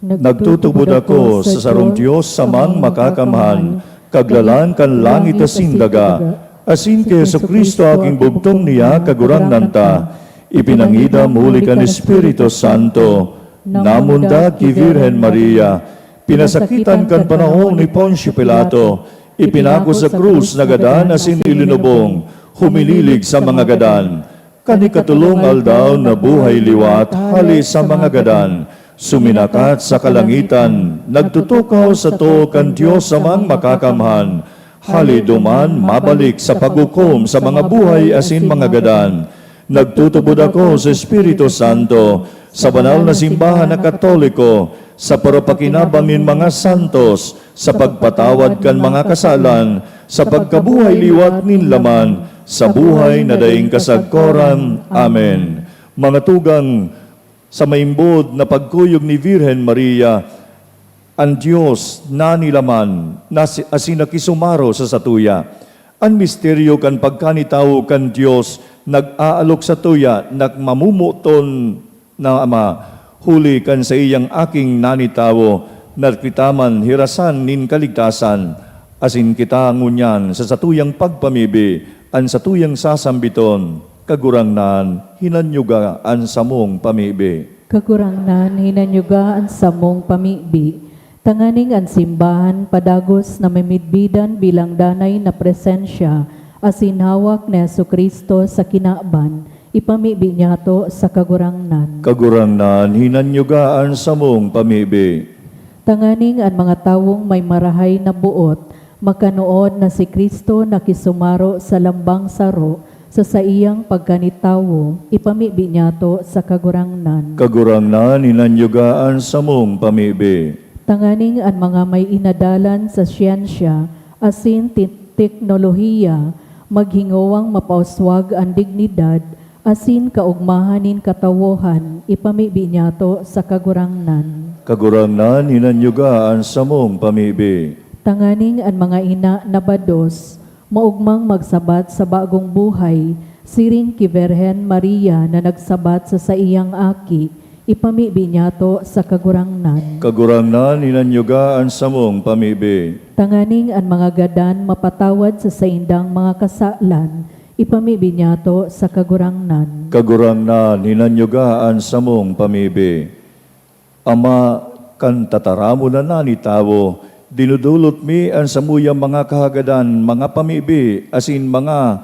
Nagtutubod ako sa sarong Dios, Amang Makakamhan, Kaglalang kan langit asin daga, asin ki Jesu-Cristo, aking bugtong niya, Kagurangnan ta, ipinangidam huli kan Espiritu Santo, namundag ki Virgen Maria, pinasakitan kan panahon ni Poncio Pilato, ipinako sa krus, nagadan asin ilinubong, huminilig sa mga gadan. Kan ikatolong aldaw, nabuhay liwat hale sa mga gadan, suminakat sa kalangitan, nagtutukaw sa too kan Dios Amang Makakamhan. Hale duman, mabalik sa paghukom sa mga buhay asin mga gadan. Nagtutubod ako sa Espiritu Santo, sa banal na simbahan na Katoliko, sa parapakinabang nin mga santos, sa pagpatawad kan mga kasalan, sa pagkabuhay liwat nin laman, sa buhay na daing kasagkoran. Amen. Mga tugang, sa maimbod na pagkuyog ni Virgen Maria, an Dios nanilaman, nasi-, asin nakisumaro sa satuya. An misteryo kan pagkanitawo kan Dios nag-aalok satuya na mamomoton na Ama, huli kan saiyang Aking nanitawo, na kita man hirasan nin kaligtasan, asin kita ngunyan sa satuyang pagpamibi, an satuyang sasambiton, Kagurangnan, hinanyuga an samong pamibi. Kagurangnan, hinanyuga an samong pamibi. Tanganing an simbahan padagos na mamidbidan bilang danay na presensya asin hawak ni Jesu-Cristo sa kinaban, ipamibi niyato sa Kagurangnan. Kagurangnan, hinanyuga an samong pamibi. Tanganing an mga tawong may marahay na boot makanood na si Cristo nakisumaro sa lambang saro sa saiyang pagkanitawo, ipamibi niyato sa Kagurangnan. Kagurangnan, hinanyuga an samong pamibi. Tanganing an mga may inadalan sa siyensya asin ti-, teknolohiya maghingowang mapauswag an dignidad asin kaogmahan nin katawohan, ipamibi niyato sa Kagurangnan. Kagurangnan, hinanyuga an samong pamibi. Tanganing an mga ina na bados maogmang magsabat sa bagong buhay, siring ki Birhen Maria na nagsabat sa saiyang aki, ipamibi niyato sa Kagurangnan. Kagurangnan, hinanyuga an samong pamibi. Tanganing an mga gadan mapatawad sa saindang mga kasalan, ipamibi niyato sa Kagurangnan. Kagurangnan, hinanyuga an samong pamibi. Ama, kan tataramon na nanitawo, dinudulot mi an samuyang mga kahagadan, mga pamibi, asin mga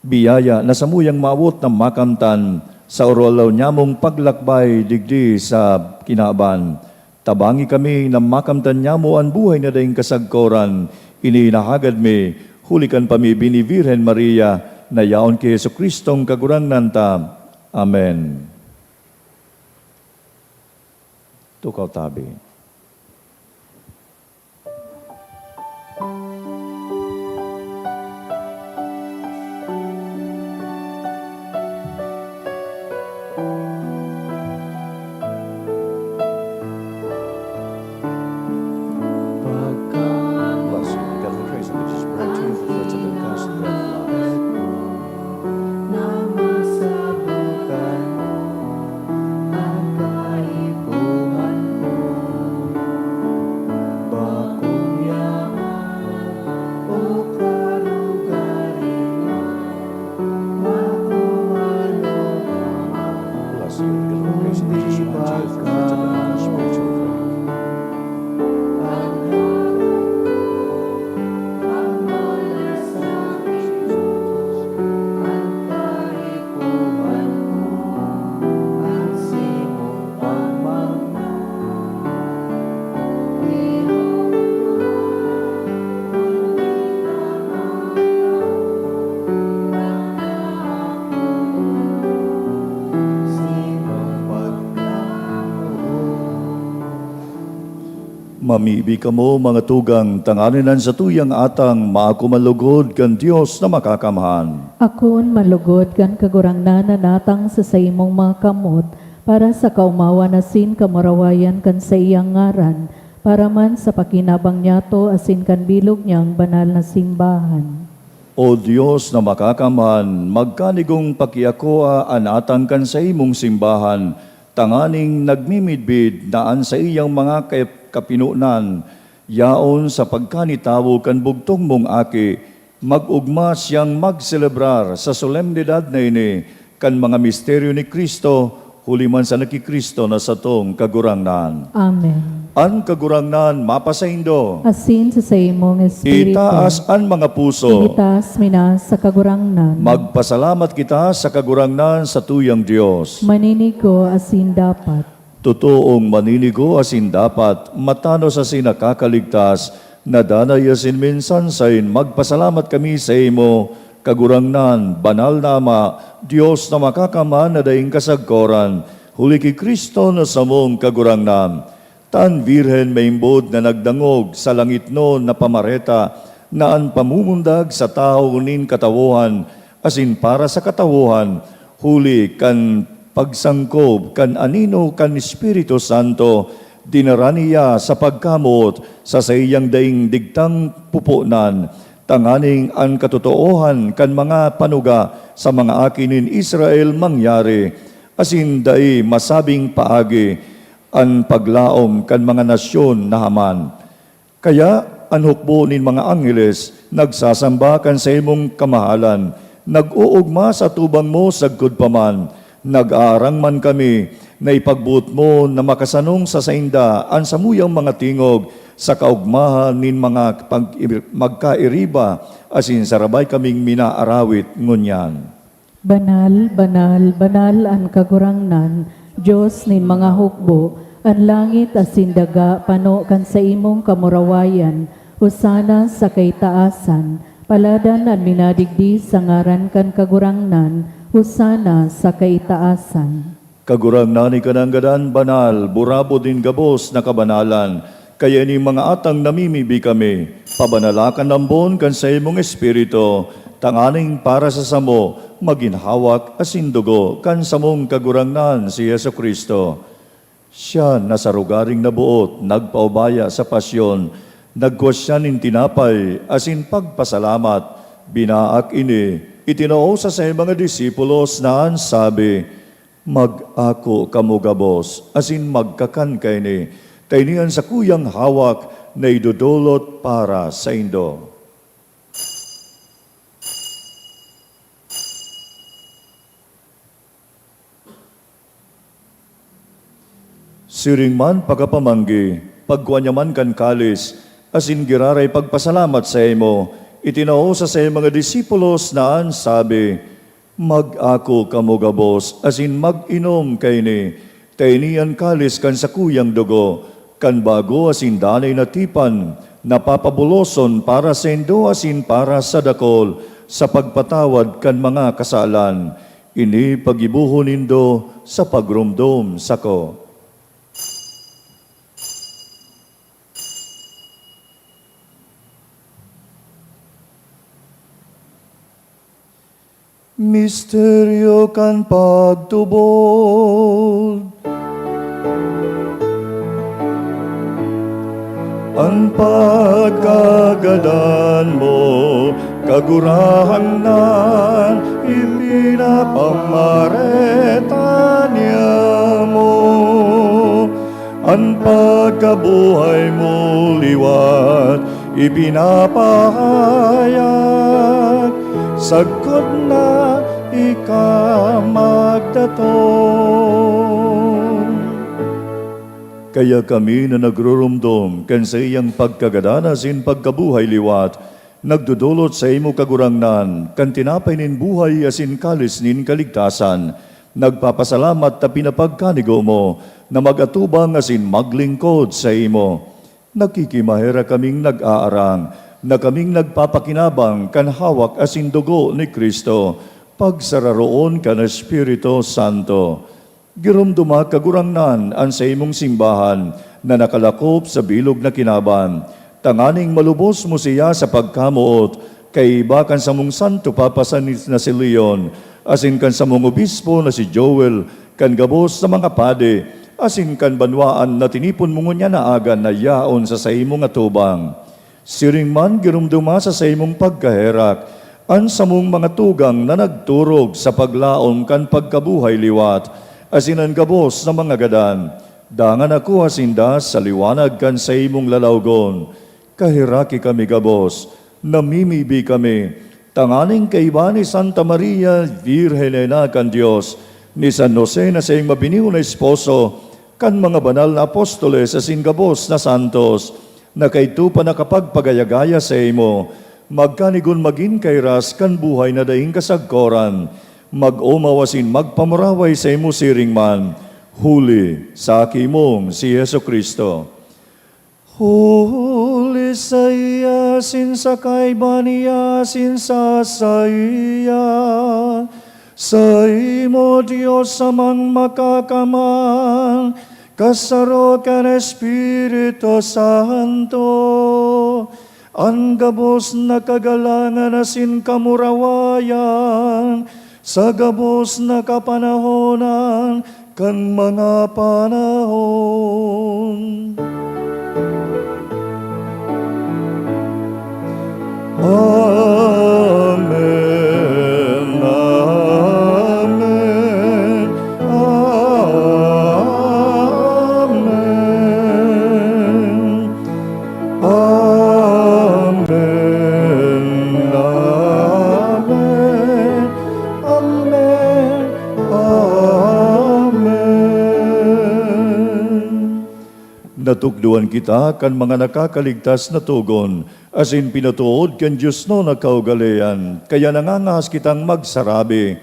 biyaya na samuyang mawot na makamtan sa aroaldaw nyamong paglakbay digdi sa kinaban. Tabangi kami na makamtan nyamo an buhay na daing kasagkoran. Ini inahagad mi huli kan pamibi ni Birhen Maria, na yaon ki Jesu-Cristong Kagurangnan ta. Amen. Tukaw tabi. Mamibi kamo, mga tugang, tanganing an satuyang atang maako manlugod kan Dios na Makakamhan. Akoon manlugod kan Kagurangnan an atang sa saimong mga kamot, para sa kaomawan asin kamurawayan kan saiyang ngaran, para man sa pakinabang niyato asin kan bilog niyang banal na simbahan. O Dios na Makakamhan, magkanigong pakiakoa an atang kan saimong simbahan, tanganing nagmimidbid na an saiyang mga kay-, kapinonan yaon sa pagkanitawo kan bugtong mong Aki, mag-ogma siyang magselebrar sa solemnidad na ini kan mga misteryo ni Cristo, huli man sana ki Cristo na satong Kagurangnan. Amen. An Kagurangnan mapasaindo. Asin sa saimong espiritu. Itaas an mga puso. Itaas mi na sa Kagurangnan. Magpasalamat kita sa Kagurangnan, satuyang Dios. Maninigo asin dapat. Totoong maninigo asin dapat, matanos asin nakakaligtas, na danay asin minsan sain magpasalamat kami saimo, Kagurangnan, Banal na Ama, Dios na Makakamhan na daing kasagkoran, huli ki Cristo na samong Kagurangnan. Ta an Birhen maimbod na nagdangog sa langitnon na pamareta na an pamumundag sa tawo nin katawohan asin para sa katawohan, huli kan pagsangkob kan anino kan Espiritu Santo, dinara niya sa pagkamoot sa saiyang daing digtang pupunan, tanganing an katotoohan kan mga panuga sa mga aki nin Israel mangyari, asin dai masabing paagi an paglaom kan mga nasyon na haman. Kaya an hukbo nin mga angheles nagsasamba kan saimong kamahalan, nag-oogma sa atubang mo sagkod pa man. Nag-aarang man kami na ipagboot mo na makasanong sa sainda an samuyang mga tingog sa kaogmahan nin mga pag-, magkairiba, asin sarabay kaming minaarawit ngunyan. Banal, banal, banal an Kagurangnan, Dios nin mga hukbo, an langit asin daga pano kan saimong kamurawayan. Hosana sa kaitaasan. Paladan an minadigdi sa ngaran kan Kagurangnan. Hosana sa kaitaasan. Kagurangnan, ika na an gadan, banal, burabod nin gabos na kabanalan. Kaya ining mga atang namimibi kami, pabanala kan lambon kan saimong Espiritu, tanganing para sa samo magin hawak asin dugo kan samong Kagurangnan, si Jesu-Cristo. Siya na sa rogaring naboot nagpaubaya sa pasyon, nagkua siya nin tinapay asin pagpasalamat, binaak ini, itinao sa saiyang mga disipulos na an sabi, "Mag-ako kamo gabos asin magkakan kaini, ta ini an sakuyang hawak na idodolot para saindo." Siring man pakapamanggi, pagkua niya man kan kalis, asin giraray pagpasalamat saimo, itinao sa saiyang mga disipulos na an sabi, "Mag-ako kamo gabos asin mag-inom kaini, ta ini an kalis kan sakuyang dugo, kan bago asin danay na tipan, na papabuloson para saindo asin para sa dakul, sa pagpatawad kan mga kasalan. Ini paggibohon nindo sa pagromdom sako." Misteryo kan pagtubod. An pagkagadan mo, Kagurangnan, ipinapamareta niamo. An pagkabuhay mo liwat ipinapahayag, sagkod na ika magdatong. Kaya kami na nagruromdom kan saiyang pagkagadan asin pagkabuhay liwat, nagdodolot saimo, Kagurangnan, kan tinapay nin buhay asin kalis nin kaligtasan. Nagpapasalamat ta pinapagkanigo mo na mag-atubang asin maglingkod saimo. Nakikimaherak kaming nag-aarang na kaming nagpapakinabang kan hawak asin dugo ni Cristo, pagsararoon kan Espiritu Santo. Giromdoma, Kagurangnan, an saimong simbahan, na nakalakop sa bilog na kinaban, tanganing malubos mo siya sa pagkamoot, kaiba kan samong Santo Papa San Ignacio Leon, asin kan samong obispo na si Joel, kan gabos na mga padi, asin kan banwaan na tinipon mo ngunyan na aga na yaon sa saimong atubang. Siring man, giromdoma sa saimong pagkaherak an samong mga tugang na nagturog sa paglaom kan pagkabuhay liwat, asin an gabos na mga gadan. Dangan akoa sinda sa liwanag kan saimong lalawgon. Kaheraki kami gabos, namimibi kami, tanganing kaiba ni Santa Maria, Birhen na ina kan Dios, ni San Jose na saiyang mabiniho na esposo, kan mga banal na apostoles asin gabos na santos, na kaidto pa nakapagpagaya-gaya saimo, magkanigon magin kairas kan buhay na daing kasagkoran, mag-omaw asin magpamuraway saimo siring man, huli sa Aki mong si Jesu-Cristo. Huli saiya, asin sa kaiba niya, asin sa saiya, saimo, Dios Amang Makakamang, kasaro kan Espiritu Santo, an gabos na kagalangan asin kamurawayan, sa gabos na kapanahonan kan mga panahon. Amen, amen, amen. Amen, amen, amen, amen. Natukdoan kita kan mga nakakaligtas na togon, asin pinatuod kan diosnon na kaugalean, kaya nangangahas kitang magsarabi,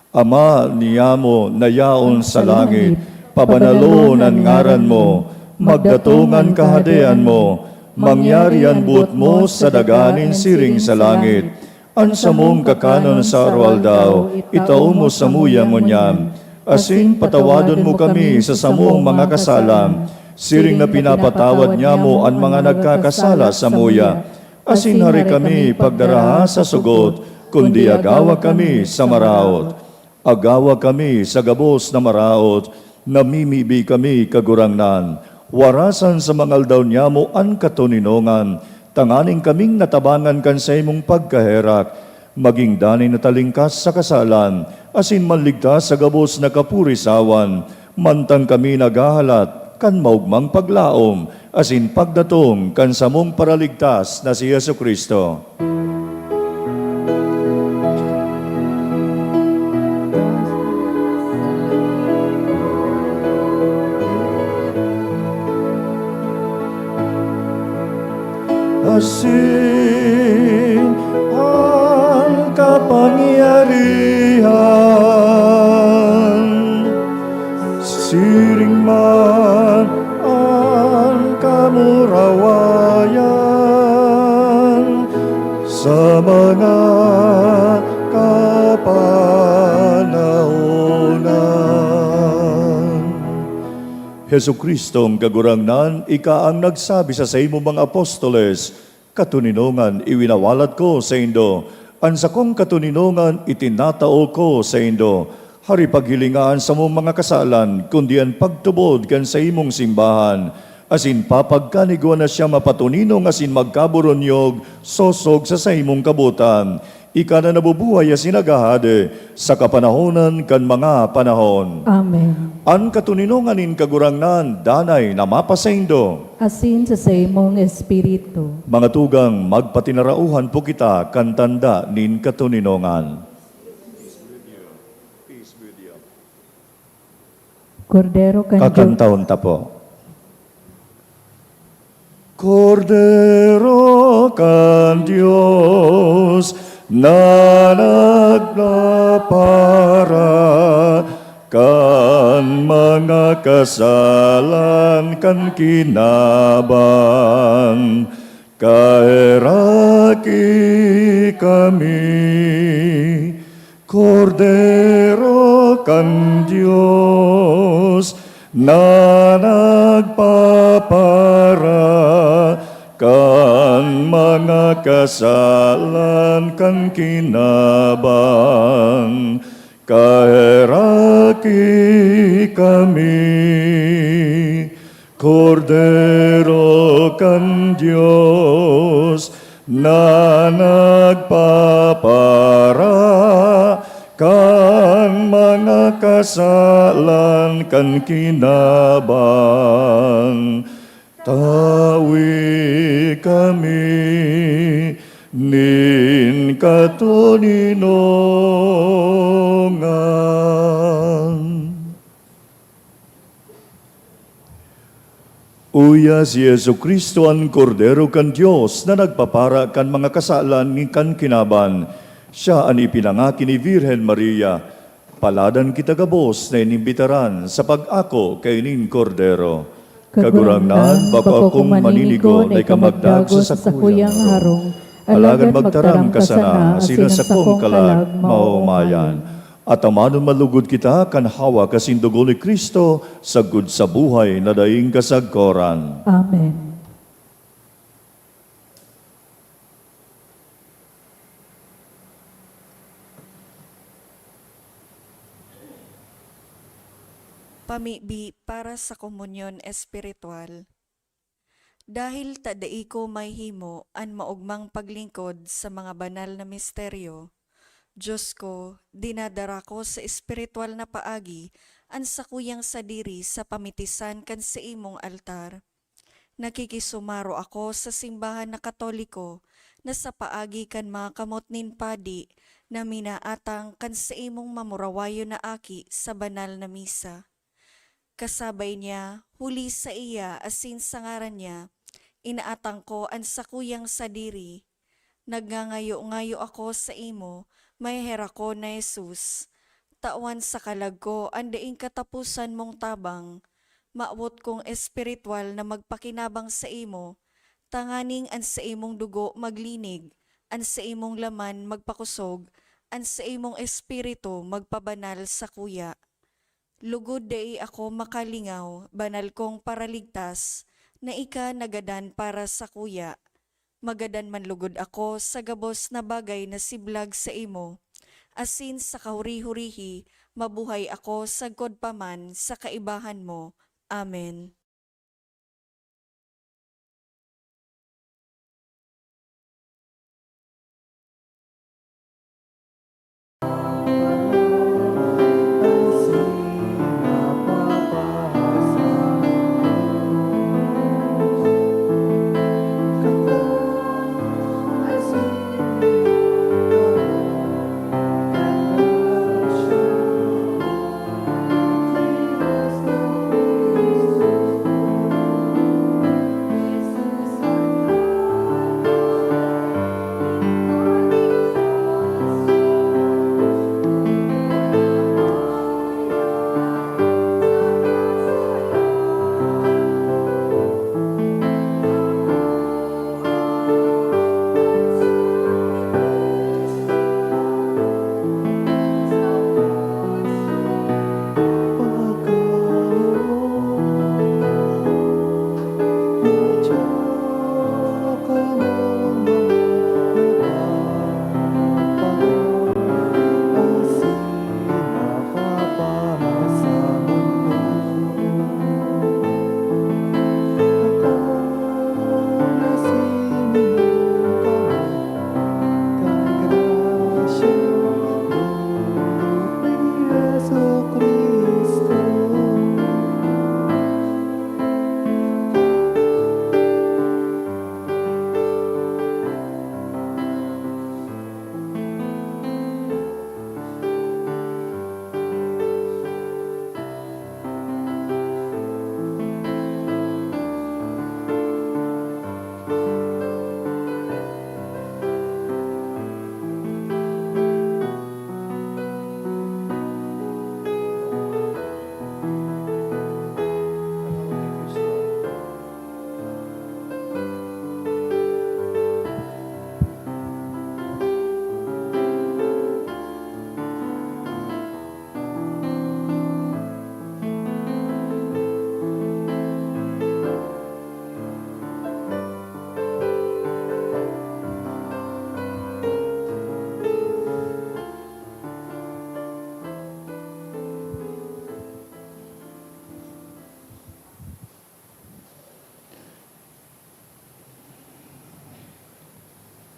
Ama niamo na yaon sa langit, pabanalon an ngaran mo, magdatong an kahadean mo, mangyari an boot mo sa daga nin siring sa langit. An samong kakanon sa aroaldaw, itao mo samuya ngunyan, asin patawadon mo kami sa samong mga kasalan, siring na pinapatawad niamo an mga nagkakasala samuya. Asin hari kami pagdaraha sa sugot, kundi agawa kami sa maraot. Agawa kami sa gabos na maraot, namimibi kami, Kagurangnan, warasan sa mga aldaw niamo an katoninongan, tanganing kaming natabangan kan saimong pagkaherak, maging danay na talingkas sa kasalan, asin manligtas sa gabos na kapurisawan, mantang kami naghahalat kan maogmang paglaom asin pagdatong kan samong Paraligtas na si Jesu-Cristo. Asin an kapangyarihan, siring man an kamurawayan sa mga kapanahonan. Jesu-Cristong Kagurangnan, ika an nagsabi sa saimong mga apostoles, "Katoninongan iwinawalat ko saindo, an sakong katoninongan itinatao ko saindo." Hari, paghilinga an samong mga kasalan, kundi an pagtubod kan saimong simbahan, asin papagkanigwa na siya mapatoninong asin magkaburunyog sosog sa saimong kabotan. Ika na nabubuhay asin naghahade sa kapanahonan kan mga panahon. Amen. An katoninongan nin Kagurangnan danay na mapasaindo. Asin sa saimong espiritu. Mga tugang, magpatinarauhan po kita kan tanda nin katoninongan. Kordero kan Kakantahon ta po. Kordero kan Dios na nagpapara kan mga kasalan kan kinaban, kaheraki kami. Kordero kan Dios na nagpapa para kan mga kasalan kan kinaban, kaheraki kami. Kordero kan Dios na nagpapara kan mga kasalan kan kinaban, tawi kami nin katoninongan. Uya si Jesu-Cristo, an Kordero kan Dios na nagpapara kan mga kasalan kan kinaban. Siya an ipinangaki ni Virgen Maria. Paladan kita gabos na inimbitaran sa pag-ako kaining Kordero. Kagurangnan, bako akong maninigo na ika magdago sa sakuyang harong, alagad magtaram ka sana asin an sakong kalag maoomayan. Atamanon malugod kita kan hawak asin dugo ni Cristo, sagkod sa buhay na daing kasagkoran. Amen. Pamibi para sa komunyon espiritual. Dahil ta dai ko mahimo an maogmang paglingkod sa mga banal na misteryo, Dios ko, dinadara ko sa espiritual na paagi an sakuyang sadiri sa pamitisan kan saimong altar. Nakikisumaro ako sa simbahan na Katoliko na sa paagi kan mga kamot nin padi na minaatang kan saimong mamurawayon na aki sa banal na misa. Kasabay niya, huli saiya asin sa ngaran niya, inaatang ko an sakuyang sadiri. Nagngangayo-ngayo ako saimo, maheherakon na Jesus, tawan sa kalag ko an daing kataposan mong tabang. Mawot kong espiritual na magpakinabang saimo, tanganing an saimong dugo maglinig, an saimong laman magpakosog, an saimong espiritu magpabanal sakuya. Lugod dai ako makalingaw, banal kong Paraligtas, na ika nagadan para sakuya. Magadan man lugod ako sa gabos na bagay na siblag saimo, asin sa kahuri-hurihi mabuhay ako sagkod pa man sa kaibahan mo. Amen.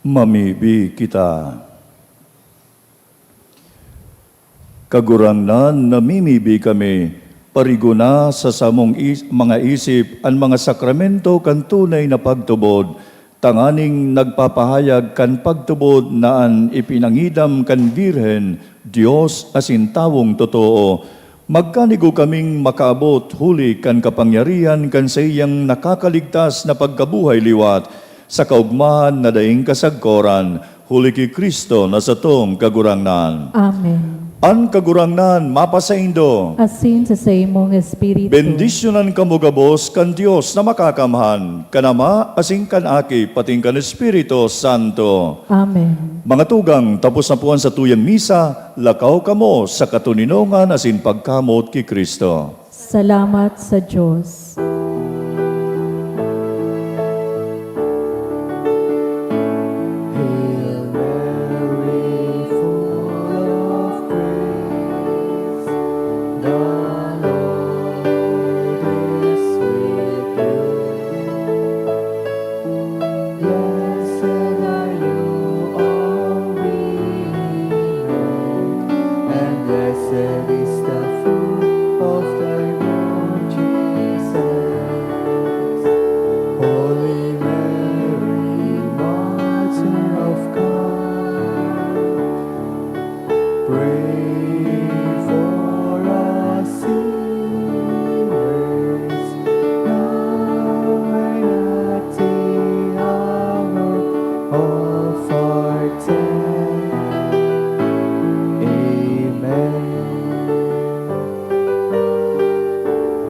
Mamibi kita. Kagurangnan, namimibi kami, parigona sa samong is-, mga isip an mga sakramento kan tunay na pagtubod, tanganing nagpapahayag kan pagtubod na an ipinangidam kan Birhen, Dios asin tawong totoo. Magkanigo kaming makaabot huli kan kapangyarihan kan saiyang nakakaligtas na pagkabuhay liwat, sa kaogmahan na daing kasagkoran, huli ki Cristo na satong Kagurangnan. Amen. An Kagurangnan mapasaindo. Asin sa saimong espiritu. Bendisyonan kamo gabos kan Dios na Makakamhan, kan Ama, asin kan Aki, pating kan Espiritu Santo. Amen. Mga tugang, tapos na po an satuyang misa, lakaw kamo sa katoninongan asin pagkamoot ki Cristo. Salamat sa Dios.